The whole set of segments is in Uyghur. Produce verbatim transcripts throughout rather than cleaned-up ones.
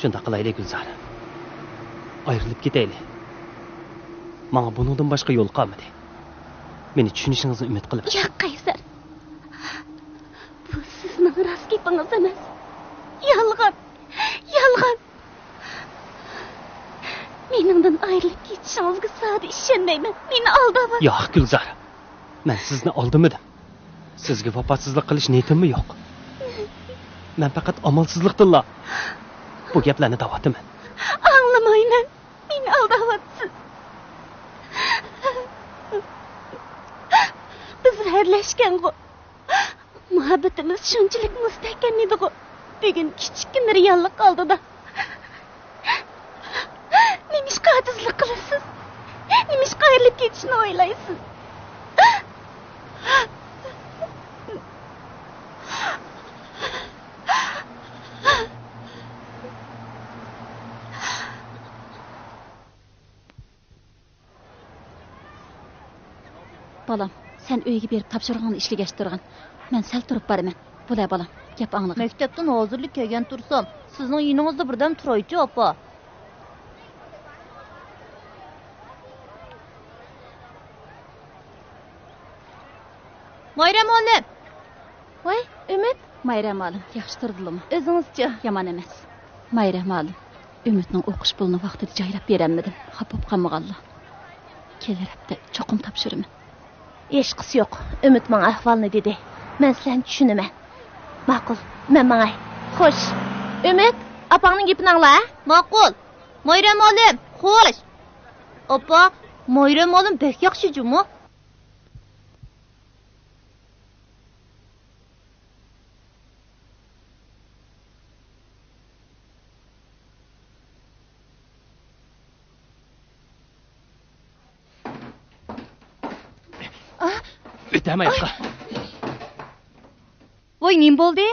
شۇنداق قىلايلى، گۈلزار. ئايرىلىپ كېتەيلى. ماڭا بۇنىڭدىن باشقا يول قالمىدى. مېنى چۈشىنىشىڭىزنى ئۈمىد قىلىمەن. ياق، قەيسەر. بۇ سىزنىڭ راست گېپىڭىز ئەمەس. يالغان. يالغان. مېنىڭدىن ئايرىلىپ كېتىشىڭىزگە زادى ئىشەنمەيمەن. مېنى ئالداۋاتىسىز. ياق، گۈلزار. مەن سىزنى ئالدىمىدىم. سىزگە ۋاپاسىزلىق قىلىش نىيىتىممۇ يوق. مەن پەقەت ئامالسىزلىقتىنلا بۇ گەپلەرنى دەۋاتىمەن. ئاڭلىمايمەن. مېنى ئالداۋاتىسىز. بىز ھەرلەشكەنغۇ. مۇھەببىتىمىز شۇنچىلىك مۇستەھكەم ئىدىغۇ. بۈگۈن كىچىككىنە رېئاللىق ئالدىدا نېمىشقا ئاجىزلىق قىلىسىز؟ نېمىشقا ئايرىلىپ كېتىشنى ئويلايسىز؟ بالام، سەن ئۆيگە بېرىپ تاپشۇرۇقۇڭنى ئىشلىگەچ تۇرغىن. مەن سەل تۇرۇپ بارىمەن. بولە بالام، گەپ ئاڭلىغىن. مەكتەپتىن ھازىرلا كەلگەن تۇرسام، سىزنىڭ يېنىڭىزدا بىردەم تۇرايچۇ، ئاپا. مايرەم مۇئەللىم! ۋاي، ئۈمىد! مايرەم مۇئەللىم، ياخشى تۇردىلىمۇ؟ ئۆزىڭىزچۇ؟ يامان ئەمەس. مايرەم مۇئەللىم، ئۈمىدنىڭ ئوقۇش پۇلىنى ۋاقتىدا جايلاپ بېرەلمىدىم. خاپا بولۇپ قالمىغانلا. كېلەر ھەپتە چوقۇم تاپشۇرىمەن. ھېچقىسى يوق. ئۈمىد ماڭا ئەھۋالنى دېدى. مەن سىلەرنى چۈشىنىمەن. ماقۇل، مەن ماڭاي. خوش. ئۈمىد، ئاپاڭنىڭ گېپىنى ئاڭلا، ھە؟ ماقۇل. مايرەم مۇئەللىم، خوش. ئاپا، مايرەم مۇئەللىم بەك ياخشى جۇمۇ. ئۆتەمەي ياققا. ۋوي، نېمە بولدى؟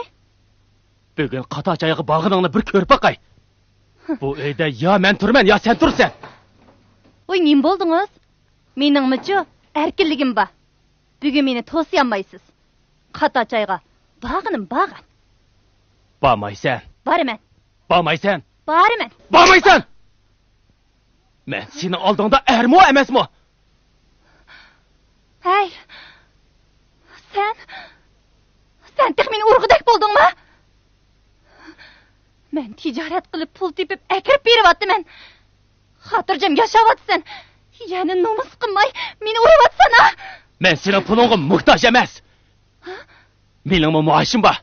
بۈگۈن قاتا چايغا بارغىنىڭنى بىر كۆرۈپ باقاي. بۇ ئۆيدە يا مەن تۇرىمەن، يا سەن تۇرىسەن. ۋوي، نېمە بولدىڭىز؟ مېنىڭمۇچۇ ئەركىنلىكىم بار. بۈگۈن مېنى توسىيالمايسىز. قاتا چايغا بارغىنىم بارغان. بارمايسەن. بارىمەن. بارمايسەن. بارىمەن. بارمايسەن! مەن سېنىڭ ئالدىڭدا ئەرمۇ ئەمەسمۇ؟ ھەي، سەن، سەن تېخى مېنى ئۇرغۇدەك بولدۇڭمۇ؟ مەن تىجارەت قىلىپ پۇل تېپىپ ئەكىرىپ بېرىۋاتىمەن. خاتىرجەم ياشاۋاتىسەن. يەنە نومۇس قىلماي مېنى ئۇرۇۋاتىسەن ھە؟ مەن سېنىڭ پۇلۇڭغا موھتاج ئەمەس. مېنىڭمۇ مائاشىم بار.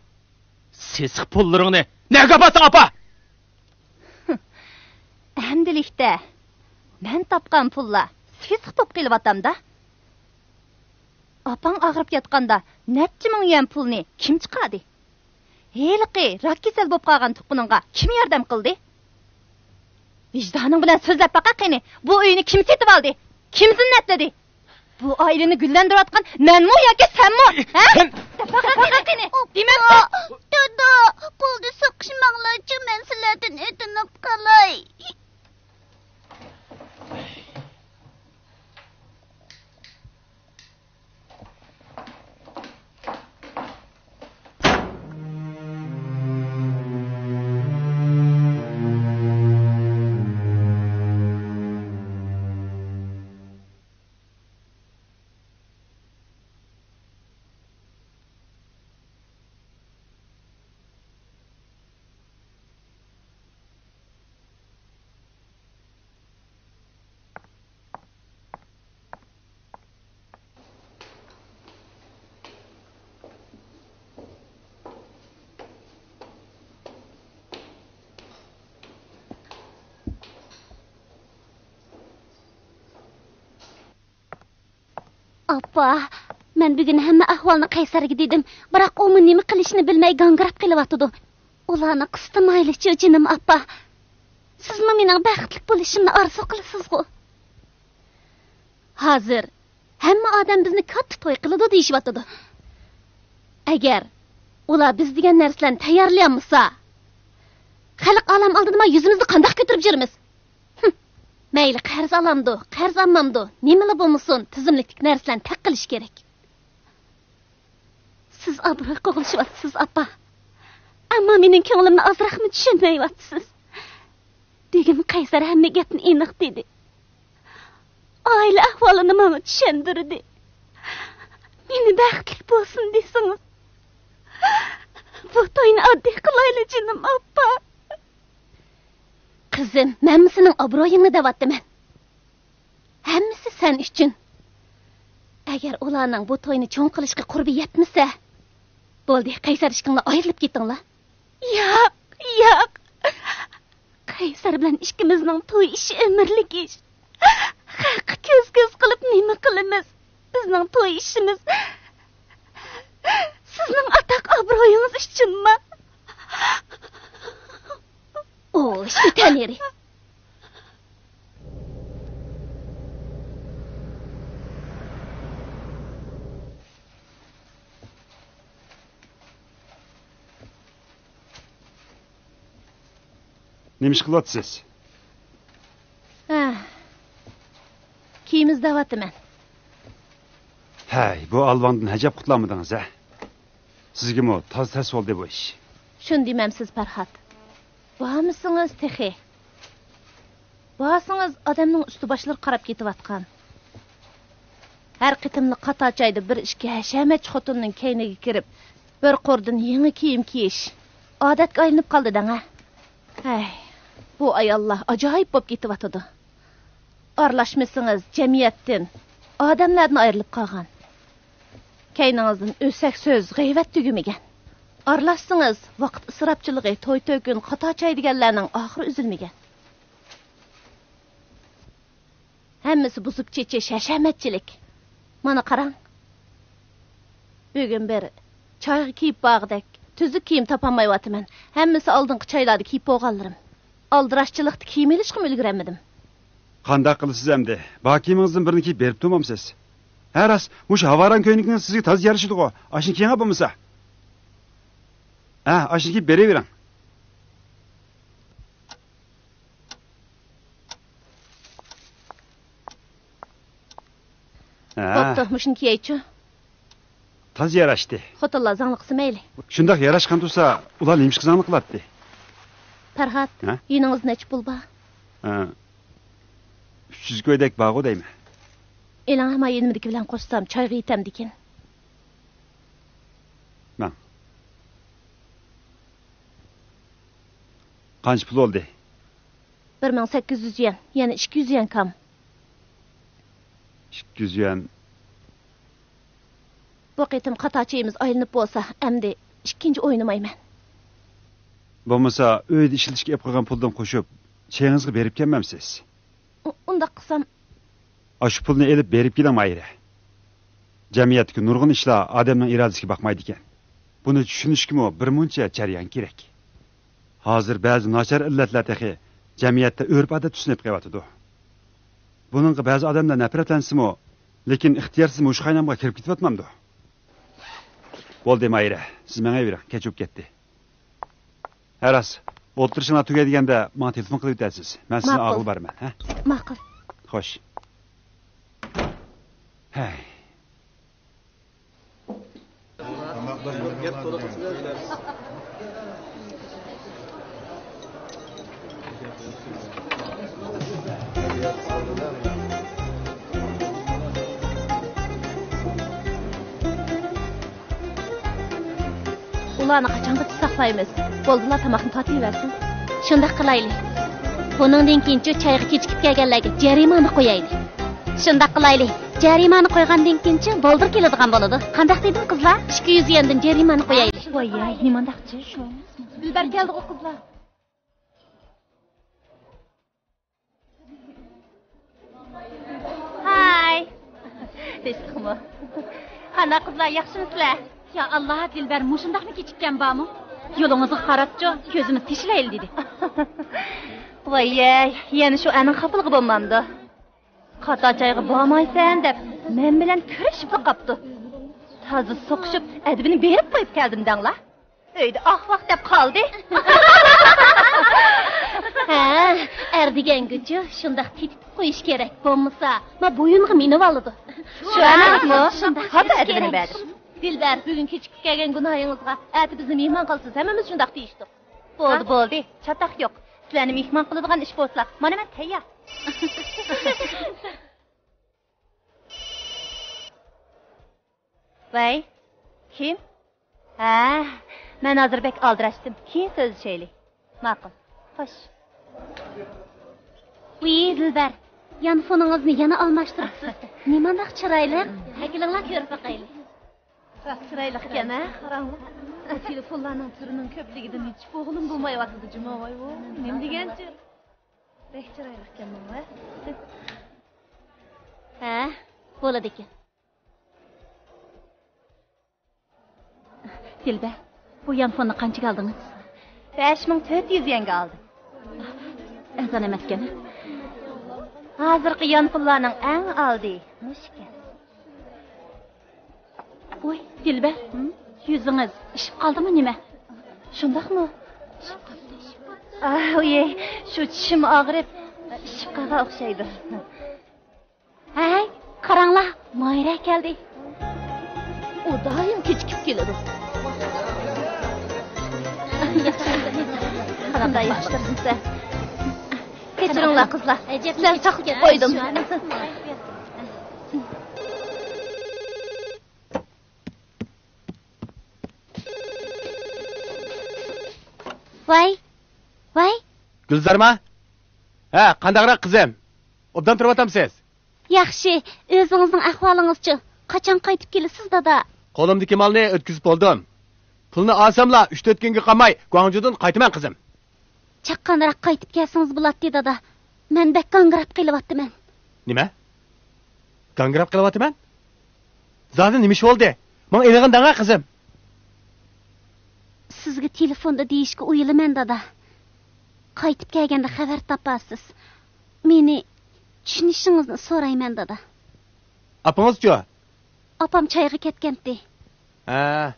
سېسىق پۇللىرىڭنى نەگە ئاپارساڭ ئاپار! ئەمدىلىكتە مەن تاپقان پۇللار سېسىق توپ قىلىۋاتامدا. ئاپاڭ ئاغرىپ ياتقاندا نەچچە مىڭ يۈەن پۇلنى كىم چىقاردى؟ ھېلىقى راك كېسەل بولۇپ قالغان تۇغقىنىڭغا كىم ياردەم قىلدى؟ ۋىجدانىڭ بىلەن سۆزلەپ باقە قېنى، بۇ ئۆينى كىم سېتىۋالدى؟ كىم زىننەتلىدى؟ بۇ ئائىلىنى گۈللەندۈرۈۋاتقان مەنمۇ ياكى سەنمۇ؟ ھە؟ سەن دەپ باقە قېنى، دېمەمسەن؟ دادا، قولدا سىقىشماڭلارچۇ، مەن سىلەردىن ئۆتۈنۈپ قالاي. ئاپا، مەن بۈگۈن ھەممە ئەھۋالنى قەيسەرگە دېدىم، بىراق ئۇمۇ نېمە قىلىشنى بىلمەي گاڭگىراپ قېلىۋاتىدۇ. ئۇلارنى قىستىمايلىچۇ، جېنىم ئاپا. سىزمۇ مېنىڭ بەختلىك بولۇشۇمنى ئارزۇ قىلىسىزغۇ؟ ھازىر ھەممە ئادەم بىزنى كاتتا توي قىلىدۇ دېيىشىۋاتىدۇ. ئەگەر ئۇلار بىز دېگەن نەرسىلەرنى تەييارلىيالمىسا، خەلق ئالەم ئالدىدا ما يۈزىمىزنى قانداق كۆتۈرۈپ يۈرىمىز؟ ھىم. مەيلى قەرز ئالامدۇ، قەرز ئالمامدۇ، نېمىلا بولمىسۇن، تىزىملىكتىكى نەرسىلەرنى تەق قىلىش كېرەك. سىز ئابروي قوغلىشىۋاتىسىز، ئاپا. ئەمما مېنىڭ كۆڭلۈمنى ئازراقمۇ چۈشەنمەيۋاتىسىز. بۈگۈن قەيسەر ھەممە گەپنى ئېنىق دېدى. ئائىلە ئەھۋالىنى ماڭا چۈشەندۈردى. مېنى بەختلىك بولسۇن دېسىڭىز، بۇ توينى ئاددىي قىلايلى، جېنىم ئاپا. قىزىم، مەنمۇ سېنىڭ ئابرۇيۇڭنى دەۋاتىمەن. ھەممىسى سەن ئۈچۈن. ئەگەر ئۇلارنىڭ بۇ توينى چوڭ قىلىشقا قۇربى يەتمىسە، بولدى، قەيسەر ئىككىڭلار ئايرىلىپ كېتىڭلار. ياق، ياق. قەيسەر بىلەن ئىككىمىزنىڭ توي ئىشى ئۆمۈرلۈك ئىش. خەققە كۆز-كۆز قىلىپ نېمە قىلىمىز؟ بىزنىڭ توي ئىشىمىز سىزنىڭ ئاتاق ئابرۇيىڭىز ئۈچۈنما؟ ئۇ شۇ تەنيېرى. نېمە ئىش قىلىۋاتىسىز؟ ھە. كىيىم ئىزدەۋاتىمەن. ھەي، بۇ ئالۋاڭدىن ھەجەپ قۇتۇلالمىدىڭىز، ھە؟ سىزگىمۇ تازا تەس بولدى بۇ ئىش. شۇنى دېمەمسىز، پەرھات؟ بارمىسىڭىز تېخى. بارسىڭىز، ئادەمنىڭ ئۈستى باشلىرى قاراپ كېتىۋاتقان. ھەر قېتىملىق قاتار چايدا بىر ئىككى ھەشەمەتچى خوتۇننىڭ كەينىگە كىرىپ، بىر قۇردىن يېڭى كىيىم كىيىش ئادەتكە ئايلىنىپ قالدى دەڭە. ھەي، بۇ ئاياللار ئاجايىپ بولۇپ كېتىۋاتىدۇ. ئارىلاشمىسىڭىز، جەمئىيەتتىن، ئادەملەردىن ئايرىلىپ قالغان. كەينىڭىزدىن ئۆسەك سۆز، غەيۋەت تۈگىمىگەن. ئارىلاشسىڭىز، ۋاقىت ئىسراپچىلىقى، توي-تۆكۈن، قاتار چاي دېگەنلەرنىڭ ئاخىرى ئۈزۈلمىگەن. ھەممىسى بۇزۇپ چېچىش، ھەشەمەتچىلىك. مانا قاراڭ. بۈگۈن بىر چايغا كىيىپ بارغۇدەك تۈزۈك كىيىم تاپالمايۋاتىمەن. ھەممىسى ئالدىنقى چايلاردا كىيىپ بولغانلىرىم. ئالدىراشچىلىقتا كىيىم ئېلىشقىمۇ ئۈلگۈرەلمىدىم. قانداق قىلىسىز ئەمدى؟ بار كىيىمىڭىزدىن بىرنى كىيىپ بېرىپ تۇرمامسىز؟ ھە راست، مۇشۇ ھاۋاراڭ كۆينىكىڭىز سىزگە تازا يارىشىدىغۇ. ئاشۇنى كىيىڭە بولمىسا. ھە، ئاشۇنى كىيىپ بېرىۋېرىڭ. ھە. بوپتۇ، مۇشۇنى كىيەيچۇ. تازا ياراشتى. خوتۇنلار زاڭلىق قىلسا مەيلى. شۇنداق ياراشقان تۇرسا، ئۇلار نېمىشقا زاڭلىق قىلاتتى؟ پەرھات، ھە؟ يېنىڭىزدا نەچچە پۇل بار؟ ھە. ئۈچ يۈز كويدەك بارغۇ دەيمەن. ئېلىڭ، ئەمما يېنىمدىكى بىلەن قوشسام، چايغا يېتەمدىكىن. ماڭ. قانچە پۇل بولدى؟ بىر مىڭ سەككىز يۈز يۈەن، يەنە ئىككى يۈز يۈەن كام. ئىككى يۈز يۈەن. بۇ قېتىم قاتار چېيىمىز ئايلىنىپ بولسا، ئەمدى ئىككىنچى ئوينىمايمەن. بولمىسا، ئۆيدە ئىشلىتىشكە ئېلىپ قالغان پۇلدىن قوشۇپ، چېيىڭىزغا بېرىپ كەلمەمسىز؟ ئۇ-، ئۇنداق قىلسام. ئاشۇ پۇلنى ئېلىپ بېرىپ كېلىڭ، ماھىرە. جەمئىيەتتىكى نۇرغۇن ئىشلار ئادەمنىڭ ئىرادىسىگە باقمايدىكەن. بۇنى چۈشىنىشكىمۇ بىر مۇنچە جەريان كېرەك. ھازىر بەزى ناچار ئىللەتلەر تېخى جەمئىيەتتە ئۆرپ-ئادەتتە سۈنۈپ قېلىۋاتىدۇ. بۇنىڭغا بەزى ئادەملەر نەپرەتلەنسىمۇ، لېكىن ئىختىيارسىز مۇشۇ قاينامغا كىرىپ كېتىۋاتمامدۇ؟ بولدى، ماھىرە، سىز مېڭىۋېرىڭ، كەچ بولۇپ كەتتى. ھە راست، ئولتۇرۇشۇڭلار تۈگەي دېگەندە ماڭا تېلېفون قىلىۋېتەرسىز. مەن سىزنى ماقۇل. ئالغىلى بارىمەن، ھە؟ ماقۇل. خوش. ھەي. ئۇلارنى قاچانغىچە ساقلايمىز؟ بولدىلا، تاماقنى تارتىۋەرسۇن. شۇنداق قىلايلى. بۇنىڭدىن كېيىنچۇ چايغا كېچىكىپ كەلگەنلەرگە جەرىمانە قويايلى. شۇنداق قىلايلى. جەرىمانە قويغاندىن كېيىنچۇ بۇلدۇر كېلىدىغان بولىدۇ. قانداق دېدىم، قىزلار؟ ئىككى يۈز يۈەندىن جەرىمانە قويايلى. ۋاي، نېمانداقچى شۇ؟ دىلبەر كەلدىغۇ، قىزلار. ھاي. ھېچقىمۇ. قانداق قىزلار، ياخشىمۇسىلەر؟ يا ئاللا، دىلبەر مۇشۇنداقمۇ كېچىككەن بارمۇ؟ يولىڭىزغا قاراپچۇ، كۆزىمىز تېشىلايلى دېدى. ۋاييەي، يەنە شۇ ئەرنىڭ خاپىلىقى بولمامدۇ؟ قاتار چايغا بارمايسەن دەپ مەن بىلەن كۆرۈشۈپلا قاپتۇ. تازا سوقۇشۇپ، ئەدىپىنى بېرىپ قويۇپ كەلدىم دەڭلار. ئۆيدە ئاھ-ۋاھ دەپ قالدى. ھە، ئەر دېگەنگىچۇ شۇنداق تېتىتىپ قويۇش كېرەك، بولمىسا ما بويۇنغا مىنىۋالىدۇ. شۇ ئەمەسمۇ؟ شۇنداق خاتا ئەدىپىنى بەردى. دىلبەر، بۈگۈن كېچىكىپ كەلگەن گۇناھىڭىزغا ئەتە بىزنى مېھمان قىلىسىز، ھەممىمىز شۇنداق دېيىشتۇق. بولدى، بولدى، چاتاق يوق. سىلەرنى مېھمان قىلىدىغان ئىش بولسا، مانا مەن تەييار. ۋەي، كىم؟ ھە، مەن ھازىر بەك ئالدىراشتىم. كېيىن سۆزلىشەيلى. ماقۇل. خوش. ۋىي، دىلبەر، يانفونىڭىزنى يەنە ئالماشتۇرۇپسىز. نېمانداق چىرايلىق. ئەكېلىڭلار، كۆرۈپ باقايلى. راست چىرايلىق ئىكەن، ھە؟ قاراڭلار. تېلېفونلارنىڭ تۈرىنىڭ كۆپلۈكىدىن ھېچ بولغىلىمۇ بولمايۋاتىدۇ جۇمۇ. ۋاي، ۋو، نېمە دېگەن چىر. بەك چىرايلىق ئىكەن ماڭا. ھە، بولىدىكەن. دىلبەر، بۇ يانفوننى قانچىگە ئالدىڭىز؟ بەش مىڭ تۆت يۈز يۈەنگە ئالدىم. ئەرزان ئەمەسكەن. ھازىرقى يانفونلارنىڭ ئەڭ ئالدى مۇشۇكەن. ۋوي، دىلبەر، ھىم؟ يۈزىڭىز ئىششىپ قالدىمۇ نېمە؟ شۇنداقمۇ؟ ئاھ، ئۇيەي، شۇ چىشىم ئاغرىپ، ئىششىپ قالغان ئوخشايدۇ. ھەي، قاراڭلار، ماھىرە كەلدى. ئۇ دائىم كېچىكىپ كېلىدۇ. قانداق ياخشى تۇرسىز سەن؟ كەچۈرۈڭلار، قىزلار. سەل چاقىتىپ قويدۇم. ۋاي، ۋاي. گۈلزارما؟ ھە، قانداقراق قىزىم؟ ئوبدان تۇرۇۋاتامسىز؟ ياخشى، ئۆزىڭىزنىڭ ئەھۋالىڭىزچۇ؟ قاچان قايتىپ كېلىسىز، دادا؟ قولۇمدىكى مالنى ئۆتكۈزۈپ بولدۇم. پۇلنى ئالساملا، ئۈچ-تۆت كۈنگە قالماي گۇاڭجۇدىن قايتىمەن، قىزىم. چاققانراق قايتىپ كەلسىڭىز بولاتتى، دادا. مەن بەك گاڭگىراپ قېلىۋاتىمەن. نېمە؟ گاڭگىراپ قېلىۋاتىمەن؟ زادى نېمە ئىش بولدى؟ ماڭا ئېنىقىنى دەڭە، قىزىم. سىزگە تېلېفوندا دېيىشكە ئۇيىلىمەن، دادا. قايتىپ كەلگەندە خەۋەر تاپارسىز. مېنى چۈشىنىشىڭىزنى سورايمەن، دادا. ئاپىڭىزچۇ؟ ئاپام چايغا كەتكەنتى. ھە.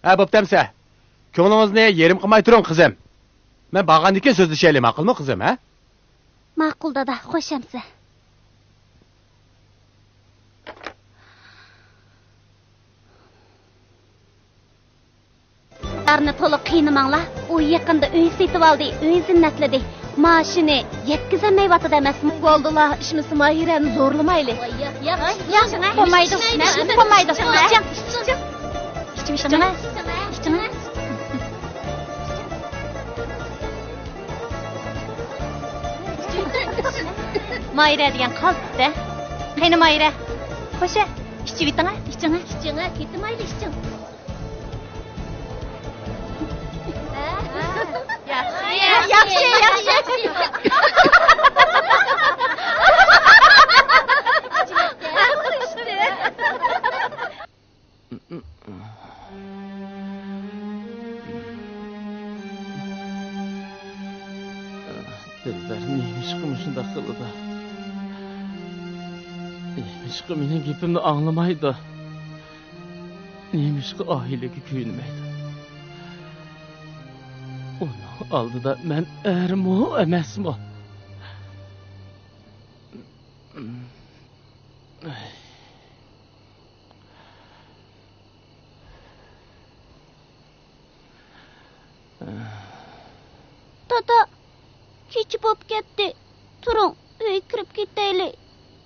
ھە، بوپتۇ ئەمسە. كۆڭلىڭىزنى يېرىم قىلماي تۇرۇڭ، قىزىم. مەن بارغاندىن كېيىن سۆزلىشەيلى، ماقۇلمۇ، قىزىم، ھە؟ ماقۇل، دادا. خوش ئەمسە. دارنى تولا قىينىماڭلار. ئۇ يېقىندا ئۆي سېتىۋالدى، ئۆي زىننەتلىدى. مائاشىنى يەتكۈزەلمەيۋاتىدۇ ئەمەسمۇ؟ بولدىلا، ئىشمىسا ماھىرەنى زورلىمايلى. ياق، ياق، بولمايدۇ، بولمايدۇ. ئىچىڭ، ئىچىڭ. ئىچىڭ، ئىچىڭ. ماھىرە دېگەن قالتىس-دە. قېنى ماھىرە، خوشە، ئىچىۋېتىڭە. ئىچىڭە، ئىچىڭە، كېتىمايلى ئىچىڭ. ياخشى، ياخشى، ياخشى. دىلبەر نېمىشقا مۇشۇنداق قىلىدۇ؟ نېمىشقا مېنىڭ گېپىمنى ئاڭلىمايدۇ؟ نېمىشقا ئائىلىگە كۆيۈنمەيدۇ؟ ئۇنىڭ ئالدىدا مەن ئەرمۇ ئەمەسمۇ؟ دادا، كېچە بوپ كەتتى. تۇرۇڭ، ئۆيگە كىرىپ كېتەيلى.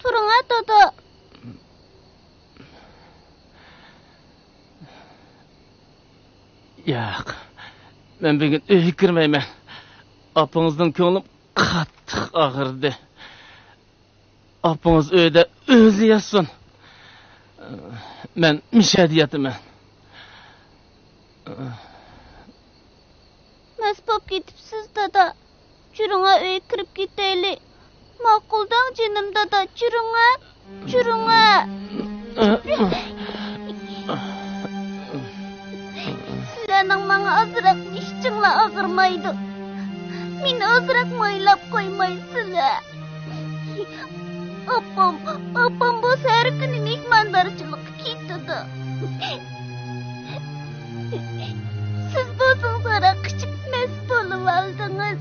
تۇرۇڭ ھە، دادا. ياق، مەن بۈگۈن ئۆيگە كىرمەيمەن. ئاپىڭىزدىن كۆڭلۈم قاتتىق ئاغرىدى. ئاپىڭىز ئۆيدە ئۆزى ياتسۇن. مەن مىشەدە ياتىمەن. مەست بوپ كېتىپسىز، دادا. جۈرۈڭە، ئۆيگە كىرىپ كېتەيلى. ماقۇل دەڭ، جېنىم دادا، جۈرۈڭە. جۈرۈڭە. سىلەرنىڭ ماڭا ئازراقمۇ ئىچىڭلار ئاغرىمايدۇ. مېنى ئازراقمۇ ئويلاپ قويمايسىلەر. ئاپام، ئاپام بولسا ھەر كۈنى مېھماندارچىلىققا كېتىدۇ. سىز بولسىڭىز ھاراق ئىچىپ مەست بولۇۋالدىڭىز.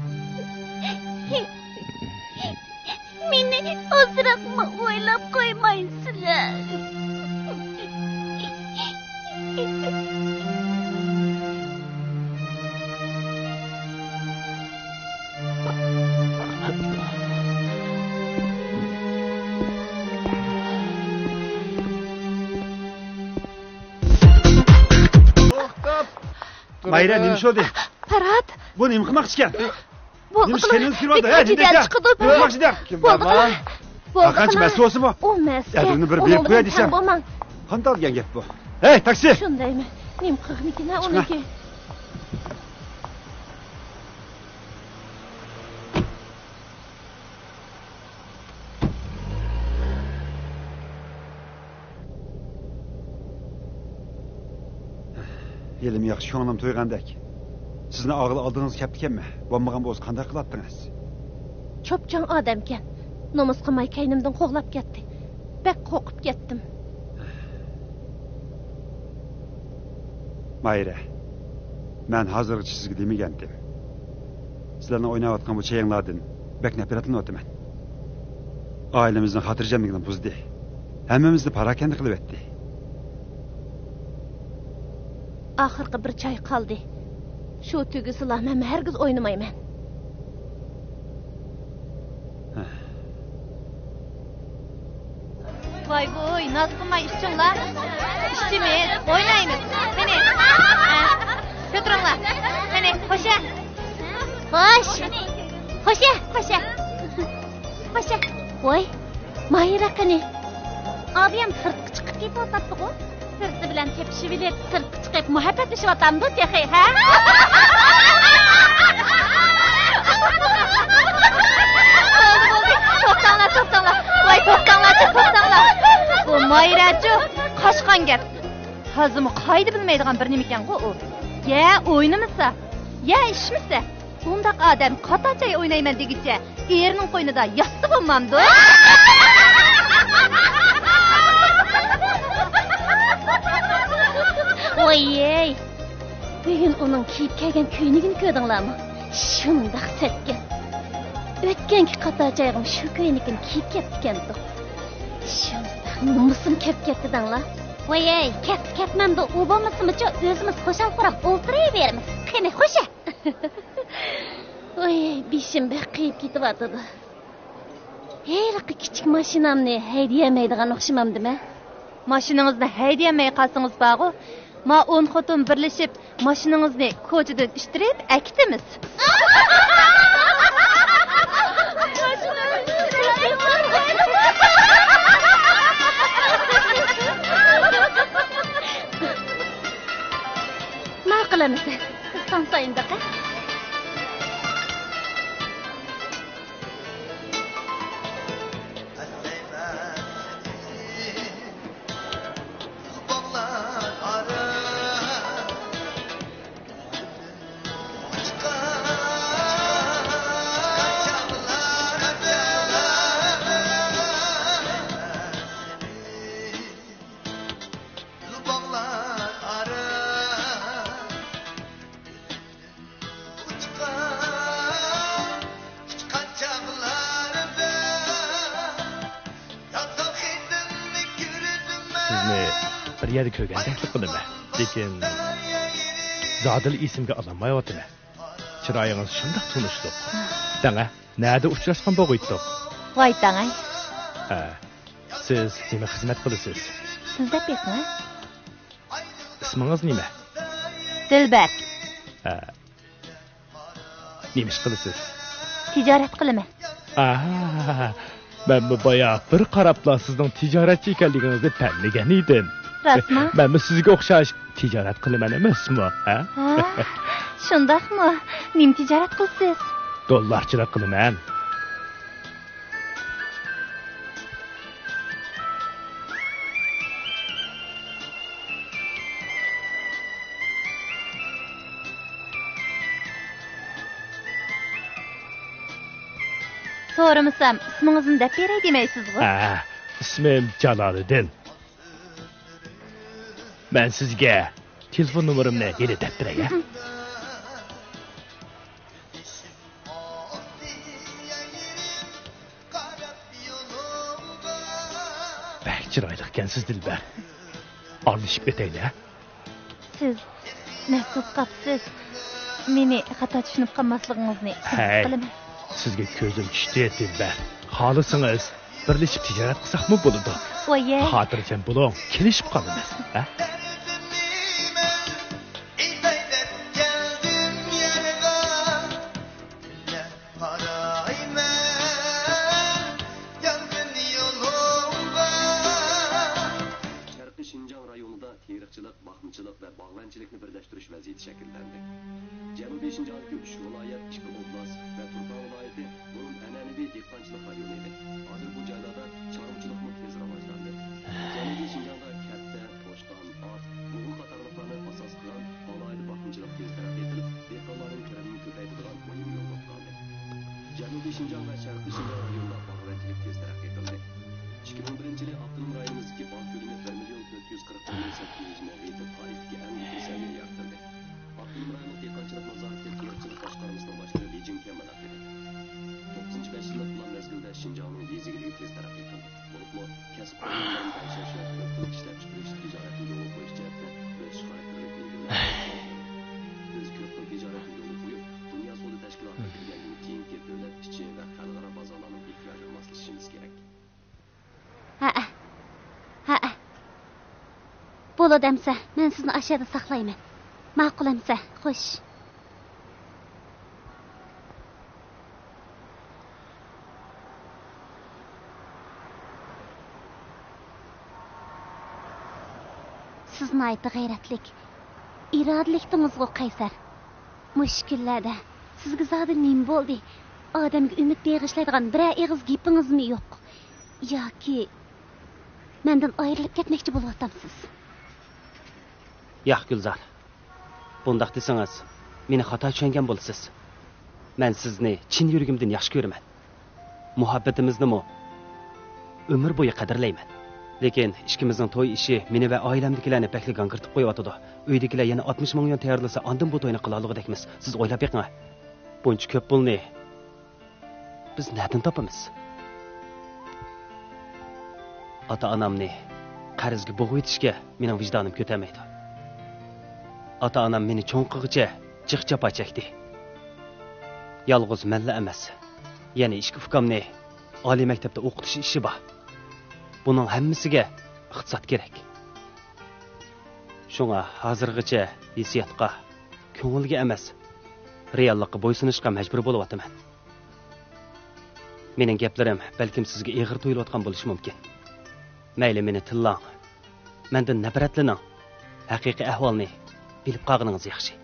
مېنى ئازراقمۇ ئويلاپ قويمايسىلەر. ماھىرە، نېمە ئىش بولدى؟ پەرھات! بۇ نېمە قىلماقچىكەن؟ بولدى، نېمە ئىش قىلىڭ. كەلگىنىڭىز كىرىۋاتىدۇ، ھە؟ نېمە دەيسەن؟ نېمە قىلماقچىدەڭ؟ بولدى، قىلىڭ. بولدى، قىلىڭ. مەسىلە بولسىمۇ؟ ئۇ مەسىلە. ئەدىبىنى بىر بېرىپ قوياي دېسەم. بولماڭ. قانداق دېگەن گەپ بۇ؟ ھەي، تاكسى! شۇندايمۇ؟ نېمە قىلغىنىكىن ھە ئۇنىڭكى؟ ھېلىمۇ ياخشى كۆڭلۈم تويغاندەك. سىزنى ئاغىل ئالدىڭىزغا كەپتىكەنمەن. بولمىغان بولسا قانداق قىلاتتىڭىز؟ چوپچاڭ ئادەمكەن. نومۇس قىلماي كەينىمدىن قوغلاپ كەتتى. بەك قورقۇپ كەتتىم. ماھىرە، مەن ھازىرغىچە سىزگە دېمىگەنتىم. سىلەرنىڭ ئويناۋاتقان بۇ چېيىڭلاردىن بەك نەپرەتلىنىۋاتىمەن. ئائىلىمىزنىڭ خاتىرجەملىكىنى بۇزدى. ھەممىمىزنى پاراكەندە قىلىۋەتتى. ئاخىرقى بىر چاي قالدى. شۇ تۈگىسىلا مەن ھەرگىز ئوينىمايمەن. ھە. ۋاي ۋۇي، ناز قىلماي ئىچىڭلار. ئىچىمىز، ئوينايمىز. قېنى، ھە، كۆتۈرۈڭلار. قېنى، خوشە. خوش. خوشە، خوشە. خوشە. ۋاي، ماھىرە قېنى؟ ئابىيەم سىرتقا چىقىپ كېتىۋاتاتتىغۇ. بىرسى بىلەن تېپىشىۋېلىپ، سىرتقا چىقىپ مۇھەببەتلىشىۋاتامدۇ تېخى، ھە؟ بولدى، بولدى، توختاڭلار، توختاڭلار. ۋاي، توختاڭلارچۇ، توختاڭلار. بۇ ماھىرەچۇ، قاچقان گەپ. ھازىرمۇ قائىدە بىلمەيدىغان بىر نېمىكەنغۇ ئۇ. يا ئوينىمىسا، يا ئىچمىسە. ئۇنداق ئادەم قاتا چاي ئوينايمەن دېگۈچە، ئېرىنىڭ قوينىدا ياتسا بولمامدۇ؟ ۋايەي! بۈگۈن ئۇنىڭ كىيىپ كەلگەن كۆينىكىنى كۆردۈڭلارمۇ؟ شۇنداق سەتكەن. ئۆتكەنكى قاتا چايغىمۇ شۇ كۆينىكىنى كىيىپ كەپتىكەنتۇق. شۇنداق نومۇسۇم كەپ كەتتى دەڭلار. ۋايەي، كەتسە كەتمەمدۇ، ئۇ بولمىسىمۇچۇ، ئۆزىمىز خۇشال-خۇرام ئولتۇرۇۋېرىمىز. قېنى، خوشە! ۋاي، بېشىم بەك قېيىپ كېتىۋاتىدۇ. ھېلىقى كىچىك ماشىنامنى ھەيدىيەلمەيدىغان ئوخشىمامدىمەن؟ ماشىنىڭىزنى ھەيدىيەلمەي قالسىڭىز بارغۇ، ما ئون خوتۇن بىرلىشىپ ماشىنىڭىزنى كوچىدىن ئىتتىرىپ ئەكېتىمىز. ماقۇل ئەمىسە، سىز تاڭسايىندىقى. سىزنى بىر يەردە كۆرگەندەكلا قىلىمەن، لېكىن زادىلا ئېسىمگە ئالالمايۋاتىمەن. چىرايىڭىز شۇنداق تونۇشلۇق. دەڭە، نەدە ئۇچراشقان بولغىيتتۇق؟ ۋاي تاڭاي. ھە. سىز نېمە خىزمەت قىلىسىز؟ سىز دەپ بېقىڭ. ئىسمىڭىز نېمە؟ دىلبەر. ھە. نېمە ئىش قىلىسىز؟ تىجارەت قىلىمەن. ئاھا، مەنمۇ بايا بىر قاراپلا سىزنىڭ تىجارەتچى ئىكەنلىكىڭىزنى پەملىگەن ئىدىم. راستمۇ؟ مەنمۇ سىزگە ئوخشاش تىجارەت قىلىمەن ئەمەسمۇ، ھە؟ ھە؟ شۇنداقمۇ؟ نېمە تىجارەت قىلىسىز؟ دوللارچىلىق قىلىمەن. سورىمىسام، ئىسمىڭىزنى دەپ بېرەي دېمەيسىزغۇ؟ ھە، ئىسمىم جالالىدىن. مەن سىزگە تېلېفون نومۇرۇمنى يەنە دەپ بېرەي، ھە؟ بەك چىرايلىقكەنسىز، دىلبەر. ئارىلىشىپ ئۆتەيلى، ھە؟ سىز نەق بولۇپ قاپسىز. مېنى خاتا چۈشىنىپ قالماسلىقىڭىزنى ئۈمىد قىلىمەن. سىزگە كۆزۈم چۈشتى، دىلبەر. خالىسىڭىز، بىرلىشىپ تىجارەت قىلساقمۇ بولىدۇ. ۋايە. خاتىرجەم بولۇڭ، كېلىشىپ قالىمىز، ھە؟ تېرىقچىلىق، باقمىچىلىق ۋە باغۋەنچىلىكنى بىرلەشتۈرۈش ۋەزىيىتى شەكىللەندى. جەنۇبىي شىنجاڭدىكى ئۈچ ۋىلايەت، ئىككى ئوبلاست ۋە تۇرپان ۋىلايىتى بۇرۇن ئەنئەنىۋى دېھقانچىلىق رايونى ئىدى. ھازىر بۇ جايلاردا چارۋىچىلىقمۇ تېز راۋاجلاندى. جەنۇبىي شىنجاڭدا كەتتە، توشقان، ئات، بۇغا قاتارلىقلارنى ئاساس قىلغان ئالاھىدە باقمىچىلىق تېز تەرەققىي قىلىپ، دېھقانلارنىڭ كىرىمىنى كۆپەيتىدىغان مۇھىم يول بولۇپ قالدى. جەنۇبىي شىنجاڭ ۋە شەرقىي شىنجاڭ رايونىدا باغۋەنچىلىك تېز تەرەققىي قىلدى. ئىككى مىڭ بىرىنچى يىلى ئاپتونوم رايونىمىزدىكى باغ كۆلىمى بىر مىليون تۆت يۈز قىرىق بىر مىڭ سەككىز يۈز مېتىر پائىزدىكى ئەڭ يۇقىرى سەۋىيەگە ئارتتۇردى. ئاپتونوم رايونلۇق دېھقانچىلىق نازارىتى تېرىقچىلىق باشقارمىسىنىڭ باشلىقى لى جىنكيەن مۇنداق دېدى: توققۇزىنچى بەش يىللىق پىلان مەزگىلىدە شىنجاڭنىڭ يېزا ئىگىلىكى تېز تەرەققىي قىلدى. بولۇپمۇ كەسىپ ئورنى بىلەن تەڭشەش ۋە كۆپ خىل ئىشلەپچىقىرىش تىجارەتنى يولغا قويۇش جەھەتتە ئۆسۈش خاراكتېرلىك ئىلگىرىلەش. بىز كۆپ خىل تىجارەتنى يولغا قويۇپ، دۇنيا سودا تەشكىلاتىغا كىرگەندىن كېيىنكى دۆلەت ئىچى ۋە خەلقئارا بازارلارنىڭ ئېھتىياجىغا ماسلىشىشىمىز كېرەك. ھەئە. ھەئە. بولىدۇ ئەمسە، مەن سىزنى ئاشۇ يەردە ساقلايمەن. ماقۇل ئەمسە، خوش. سىز ناھايىتى غەيرەتلىك، ئىرادىلىكتىڭىزغۇ، قەيسەر. مۇشۇ كۈنلەردە سىزگە زادى نېمە بولدى؟ ئادەمگە ئۈمىد بېغىشلايدىغان بىرەر ئېغىز گېپىڭىزمۇ يوق؟ ياكى مەندىن ئايرىلىپ كەتمەكچى بولۇۋاتامسىز؟ ياق، گۈلزار. بۇنداق دېسىڭىز، مېنى خاتا چۈشەنگەن بولىسىز. مەن سىزنى چىن يۈرىكىمدىن ياخشى كۆرىمەن. مۇھەببىتىمىزنىمۇ ئۆمۈر بويى قەدىرلەيمەن. لېكىن ئىككىمىزنىڭ توي ئىشى مېنى ۋە ئائىلەمدىكىلەرنى بەكلا گاڭگىرىتىپ قويۇۋاتىدۇ. ئۆيدىكىلەر يەنە ئاتمىش مىڭ يۈەن تەييارلىسا، ئاندىن بۇ توينى قىلالىغۇدەكمىز. سىز ئويلاپ بېقىڭە. بۇنچە كۆپ پۇلنى بىز نەدىن تاپىمىز؟ ئاتا-ئانامنى قەرزگە بوغۇۋېتىشكە مېنىڭ ۋىجدانىم كۆتەرمەيدۇ. ئاتا-ئانام مېنى چوڭ قىلغۇچە جىق جاپا چەكتى. يالغۇز مەنلا ئەمەس، يەنە ئىككى ئۇكامنى ئالىي مەكتەپتە ئوقۇتۇش ئىشى بار. بۇنىڭ ھەممىسىگە ئىقتىساد كېرەك. شۇڭا ھازىرغىچە ھېسسىياتقا، كۆڭۈلگە ئەمەس، رېئاللىققا بويسۇنۇشقا مەجبۇر بولۇۋاتىمەن. مېنىڭ گەپلىرىم بەلكىم سىزگە ئېغىر تۇيۇلۇۋاتقان بولۇشى مۇمكىن. مەيلى، مېنى تىللاڭ، مەندىن نەپرەتلىنىڭ، ھەقىقىي ئەھۋالنى بىلىپ قالغىنىڭىز ياخشى.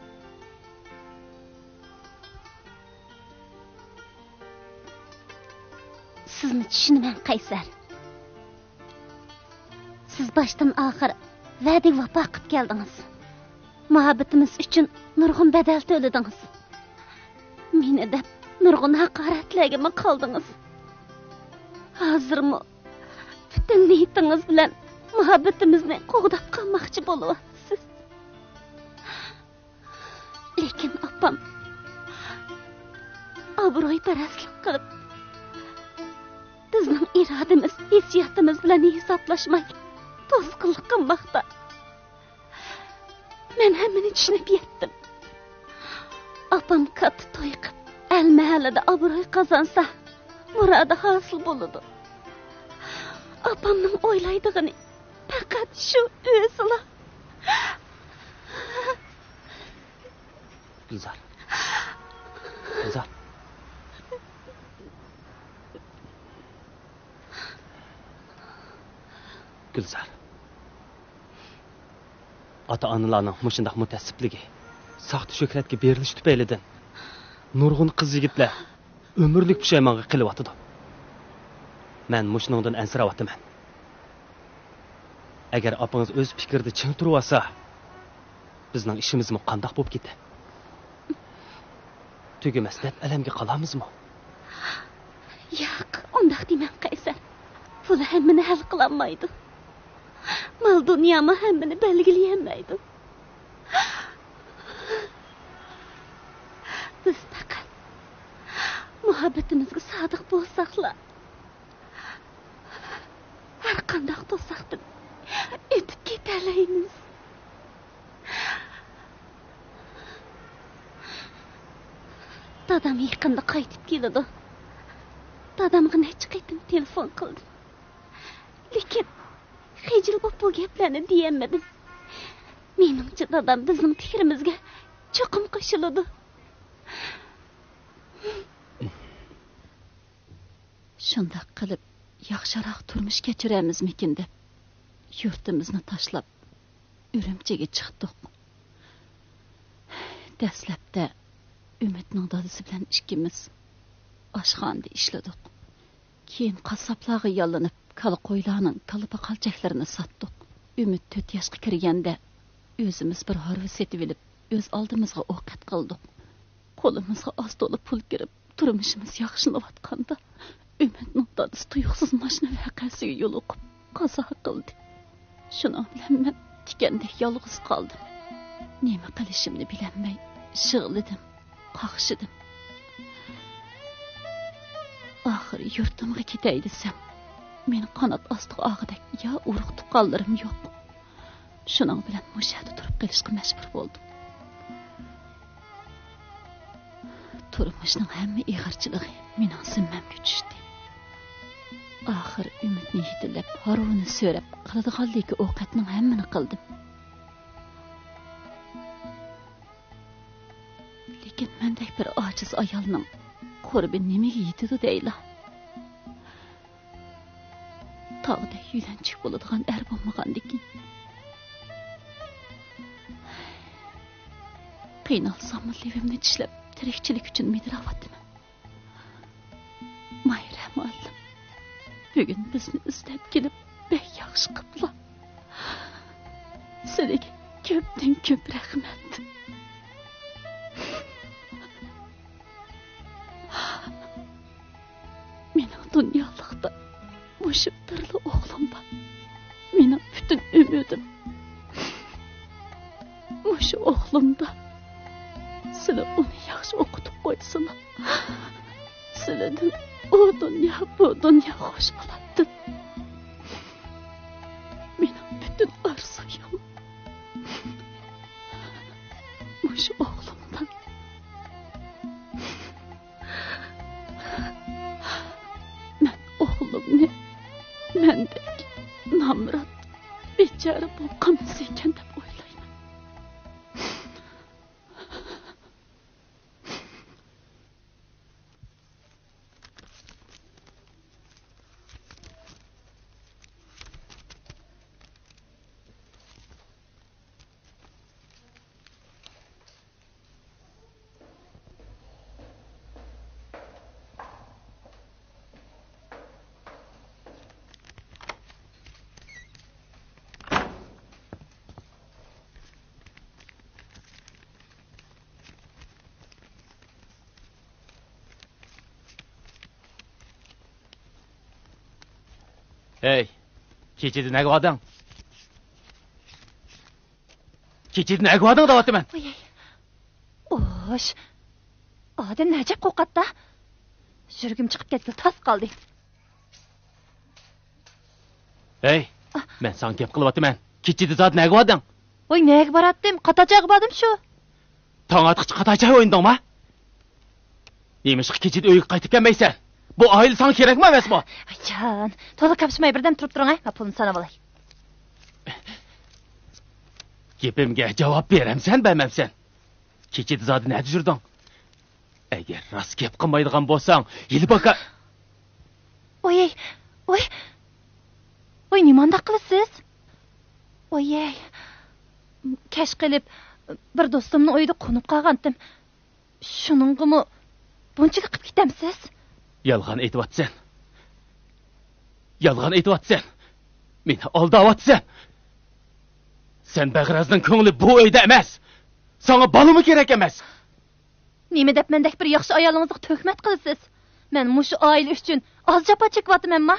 سىزنى چۈشىنىمەن، قەيسەر. سىز باشتىن ئاخىر ۋەدىگە ۋاپا قىپ كەلدىڭىز. مۇھەببىتىمىز ئۈچۈن نۇرغۇن بەدەل تۆلىدىڭىز. مېنى دەپ نۇرغۇن ھاقارەتلەرگىمۇ قالدىڭىز. ھازىرمۇ پۈتۈن نىيىتىڭىز بىلەن مۇھەببىتىمىزنى قوغداپ قالماقچى بولۇۋاتىسىز. لېكىن ئاپام ئابرۇيپەرەسلىك قىلىپ، بىزنىڭ ئىرادىمىز، ھېسسىياتىمىز بىلەن ھېسابلاشماي توسقۇنلۇق قىلماقتا. مەن ھەممىنى چۈشىنىپ يەتتىم. ئاپام كاتتا توي قىپ، ئەل مەھەللىدە ئابرۇي قازانسا، مۇرادى ھاسىل بولىدۇ. ئاپامنىڭ ئويلايدىغىنى پەقەت شۇ ئۆزىلا. گۈلزار. گۈلزار. گۈلزار. ئاتا-ئانىلارنىڭ مۇشۇنداق مۇتەئەسسىپلىكى، ساختا شۆھرەتكە بېرىلىشى تۈپەيلىدىن نۇرغۇن قىز-يىگىتلەر ئۆمۈرلۈك پۇشايمانغا قېلىۋاتىدۇ. مەن مۇشۇنىڭدىن ئەنسىرەۋاتىمەن. ئەگەر ئاپىڭىز ئۆز پىكرىدە چىڭ تۇرۇۋالسا، بىزنىڭ ئىشىمىزمۇ قانداق بولۇپ كېتەر؟ تۈگىمەس دەرد-ئەلەمگە قالامىزمۇ؟ ياق، ئۇنداق دېمەڭ، قەيسەر. پۇل ھەممىنى ھەل قىلالمايدۇ. مال-دۇنيامۇ ھەممىنى بەلگىلىيەلمەيدۇ. بىز پەقەت مۇھەببىتىمىزگە سادىق بولساقلا، ھەر قانداق توساقتىن ئۆتۈپ كېتەلەيمىز. دادام يېقىندا قايتىپ كېلىدۇ. دادامغا نەچچە قېتىم تېلېفون قىلدىم. لېكىن خىجىل بولۇپ بۇ گەپلەرنى دېيەلمىدىم. مېنىڭچە، دادام بىزنىڭ پىكرىمىزگە چوقۇم قوشۇلىدۇ. شۇنداق قىلىپ ياخشىراق تۇرمۇش كەچۈرەرمىزمىكىن دەپ، يۇرتىمىزنى تاشلاپ، ئۈرۈمچىگە چىقتۇق. دەسلەپتە ئۈمىدنىڭ دادىسى بىلەن ئىككىمىز ئاشخانىدا ئىشلىدۇق. كېيىن قاسساپلارغا ياللىنىپ، كالا-قويلارنىڭ كالا پاقالچاكلىرىنى ساتتۇق. ئۈمىد تۆت ياشقا كىرگەندە، ئۆزىمىز بىر ھارۋا سېتىۋېلىپ، ئۆز ئالدىمىزغا ئوقەت قىلدۇق. قولىمىزغا ئاز تولا پۇل كىرىپ، تۇرمۇشىمىز ياخشىلىنىۋاتقاندا، ئۈمىدنىڭ دادىسى تۇيۇقسىز ماشىنا ۋەقەسىگە يولۇقۇپ، قازا قىلدى. شۇنىڭ بىلەن مەن تىكەندەك يالغۇز قالدىم. نېمە قىلىشىمنى بىلەلمەي يىغلىدىم، قاقشىدىم. ئاخىرى يۇرتۇمغا كېتەي دېسەم، مېنى قانات ئاستىغا ئالغۇدەك يا ئۇرۇق-تۇغقانلىرىم يوق. شۇنىڭ بىلەن مۇشۇ يەردە تۇرۇپ قېلىشقا مەجبۇر بولدۇم. تۇرمۇشنىڭ ھەممە ئېغىرچىلىقى مېنىڭ زىممەمگە چۈشتى. ئاخىر ئۈمىدنى يېتىلەپ، ھارۋىنى سۆرەپ، قىلىدىغانلىكى ئوقەتنىڭ ھەممىنى قىلدىم. لېكىن مەندەك بىر ئاجىز ئايالنىڭ قۇربى نېمىگە يېتىدۇ دەيلا؟ تاغدەك يۆلەنچۈك بولىدىغان ئەر بولمىغاندىكىن. قىينالساممۇ لېۋىمنى چىشلەپ، تىرىكچىلىك ئۈچۈن مىدىراۋاتىمەن. ماھىرە مۇئەللىم، بۈگۈن بىزنى ئىزدەپ كېلىپ، بەك ياخشى قىپلا. سىلىگە كۆپتىن كۆپ رەھمەت. مېنىڭ دۇنيالىقتا مۇشۇ بىرلا ئوغلۇم بار. مېنىڭ پۈتۈن ئۈمىدىم مۇشۇ ئوغلۇمدا. سىلى ئۇنى ياخشى ئوقۇتۇپ قويسىلا، سىلىدىن ئۇ دۇنيا، بۇ دۇنيا خوش بولاتتىم. مېنىڭ پۈتۈن ئارزۇيۇم مۇشۇ ئوغلۇمدا. مەن ئوغلۇمنى مەندەك نامرات، بىچارە بولۇپ قالمىسا ئىكەن دەپ ئويلايمەن. ھەي، كېچىدە نەگە باردىڭ؟ كېچىدە نەگە باردىڭ دەۋاتىمەن. ۋاي. ئوش. ئادەم نەجەپ قورقاتتا. يۈرىكىم چىقىپ كەتكىلى تاس قالدى. ھەي، مەن ساڭا گەپ قىلىۋاتىمەن. كېچىدە زادى نەگە باردىڭ؟ ۋاي، نەگە باراتتىم؟ قاتاچاغا باردىم شۇ. تاڭ ئاتقىچە قاتاچا ئوينىدىڭما؟ نېمىشقا كېچىدە ئۆيگە قايتىپ كەلمەيسەن؟ بۇ ئائىلە ساڭا كېرەكمۇ ئەمەسمۇ؟ ئايجان، تولا كاپشىماي بىردەم تۇرۇپ تۇرۇڭ، ھە، مەن پۇلنى سانىۋالاي. گېپىمگە جاۋاب بېرەمسەن، بەرمەمسەن؟ كېچىدە زادى نەدە يۈردۈڭ؟ ئەگەر راست گەپ قىلمايدىغان بولساڭ، ھېلى باكا. ۋوي، ۋوي، ۋوي، نېمانداق قىلىسىز؟ ۋوي، كەچ قېلىپ، بىر دوستۇمنىڭ ئۆيىدە قونۇپ قالغانتىم. شۇنىڭغىمۇ بۇنچىلىك قىلىپ كېتەمسىز؟ يالغان ئېيتىۋاتىسەن. يالغان ئېيتىۋاتىسەن. مېنى ئالداۋاتىسەن. سەن بەغرەزنىڭ كۆڭلى بۇ ئۆيدە ئەمەس. ساڭا بالىمۇ كېرەك ئەمەس. نېمە دەپ مەندەك بىر ياخشى ئايالىڭىزغا تۆھمەت قىلىسىز؟ مەن مۇشۇ ئائىلە ئۈچۈن ئاز جاپا چېكىۋاتىمەنما؟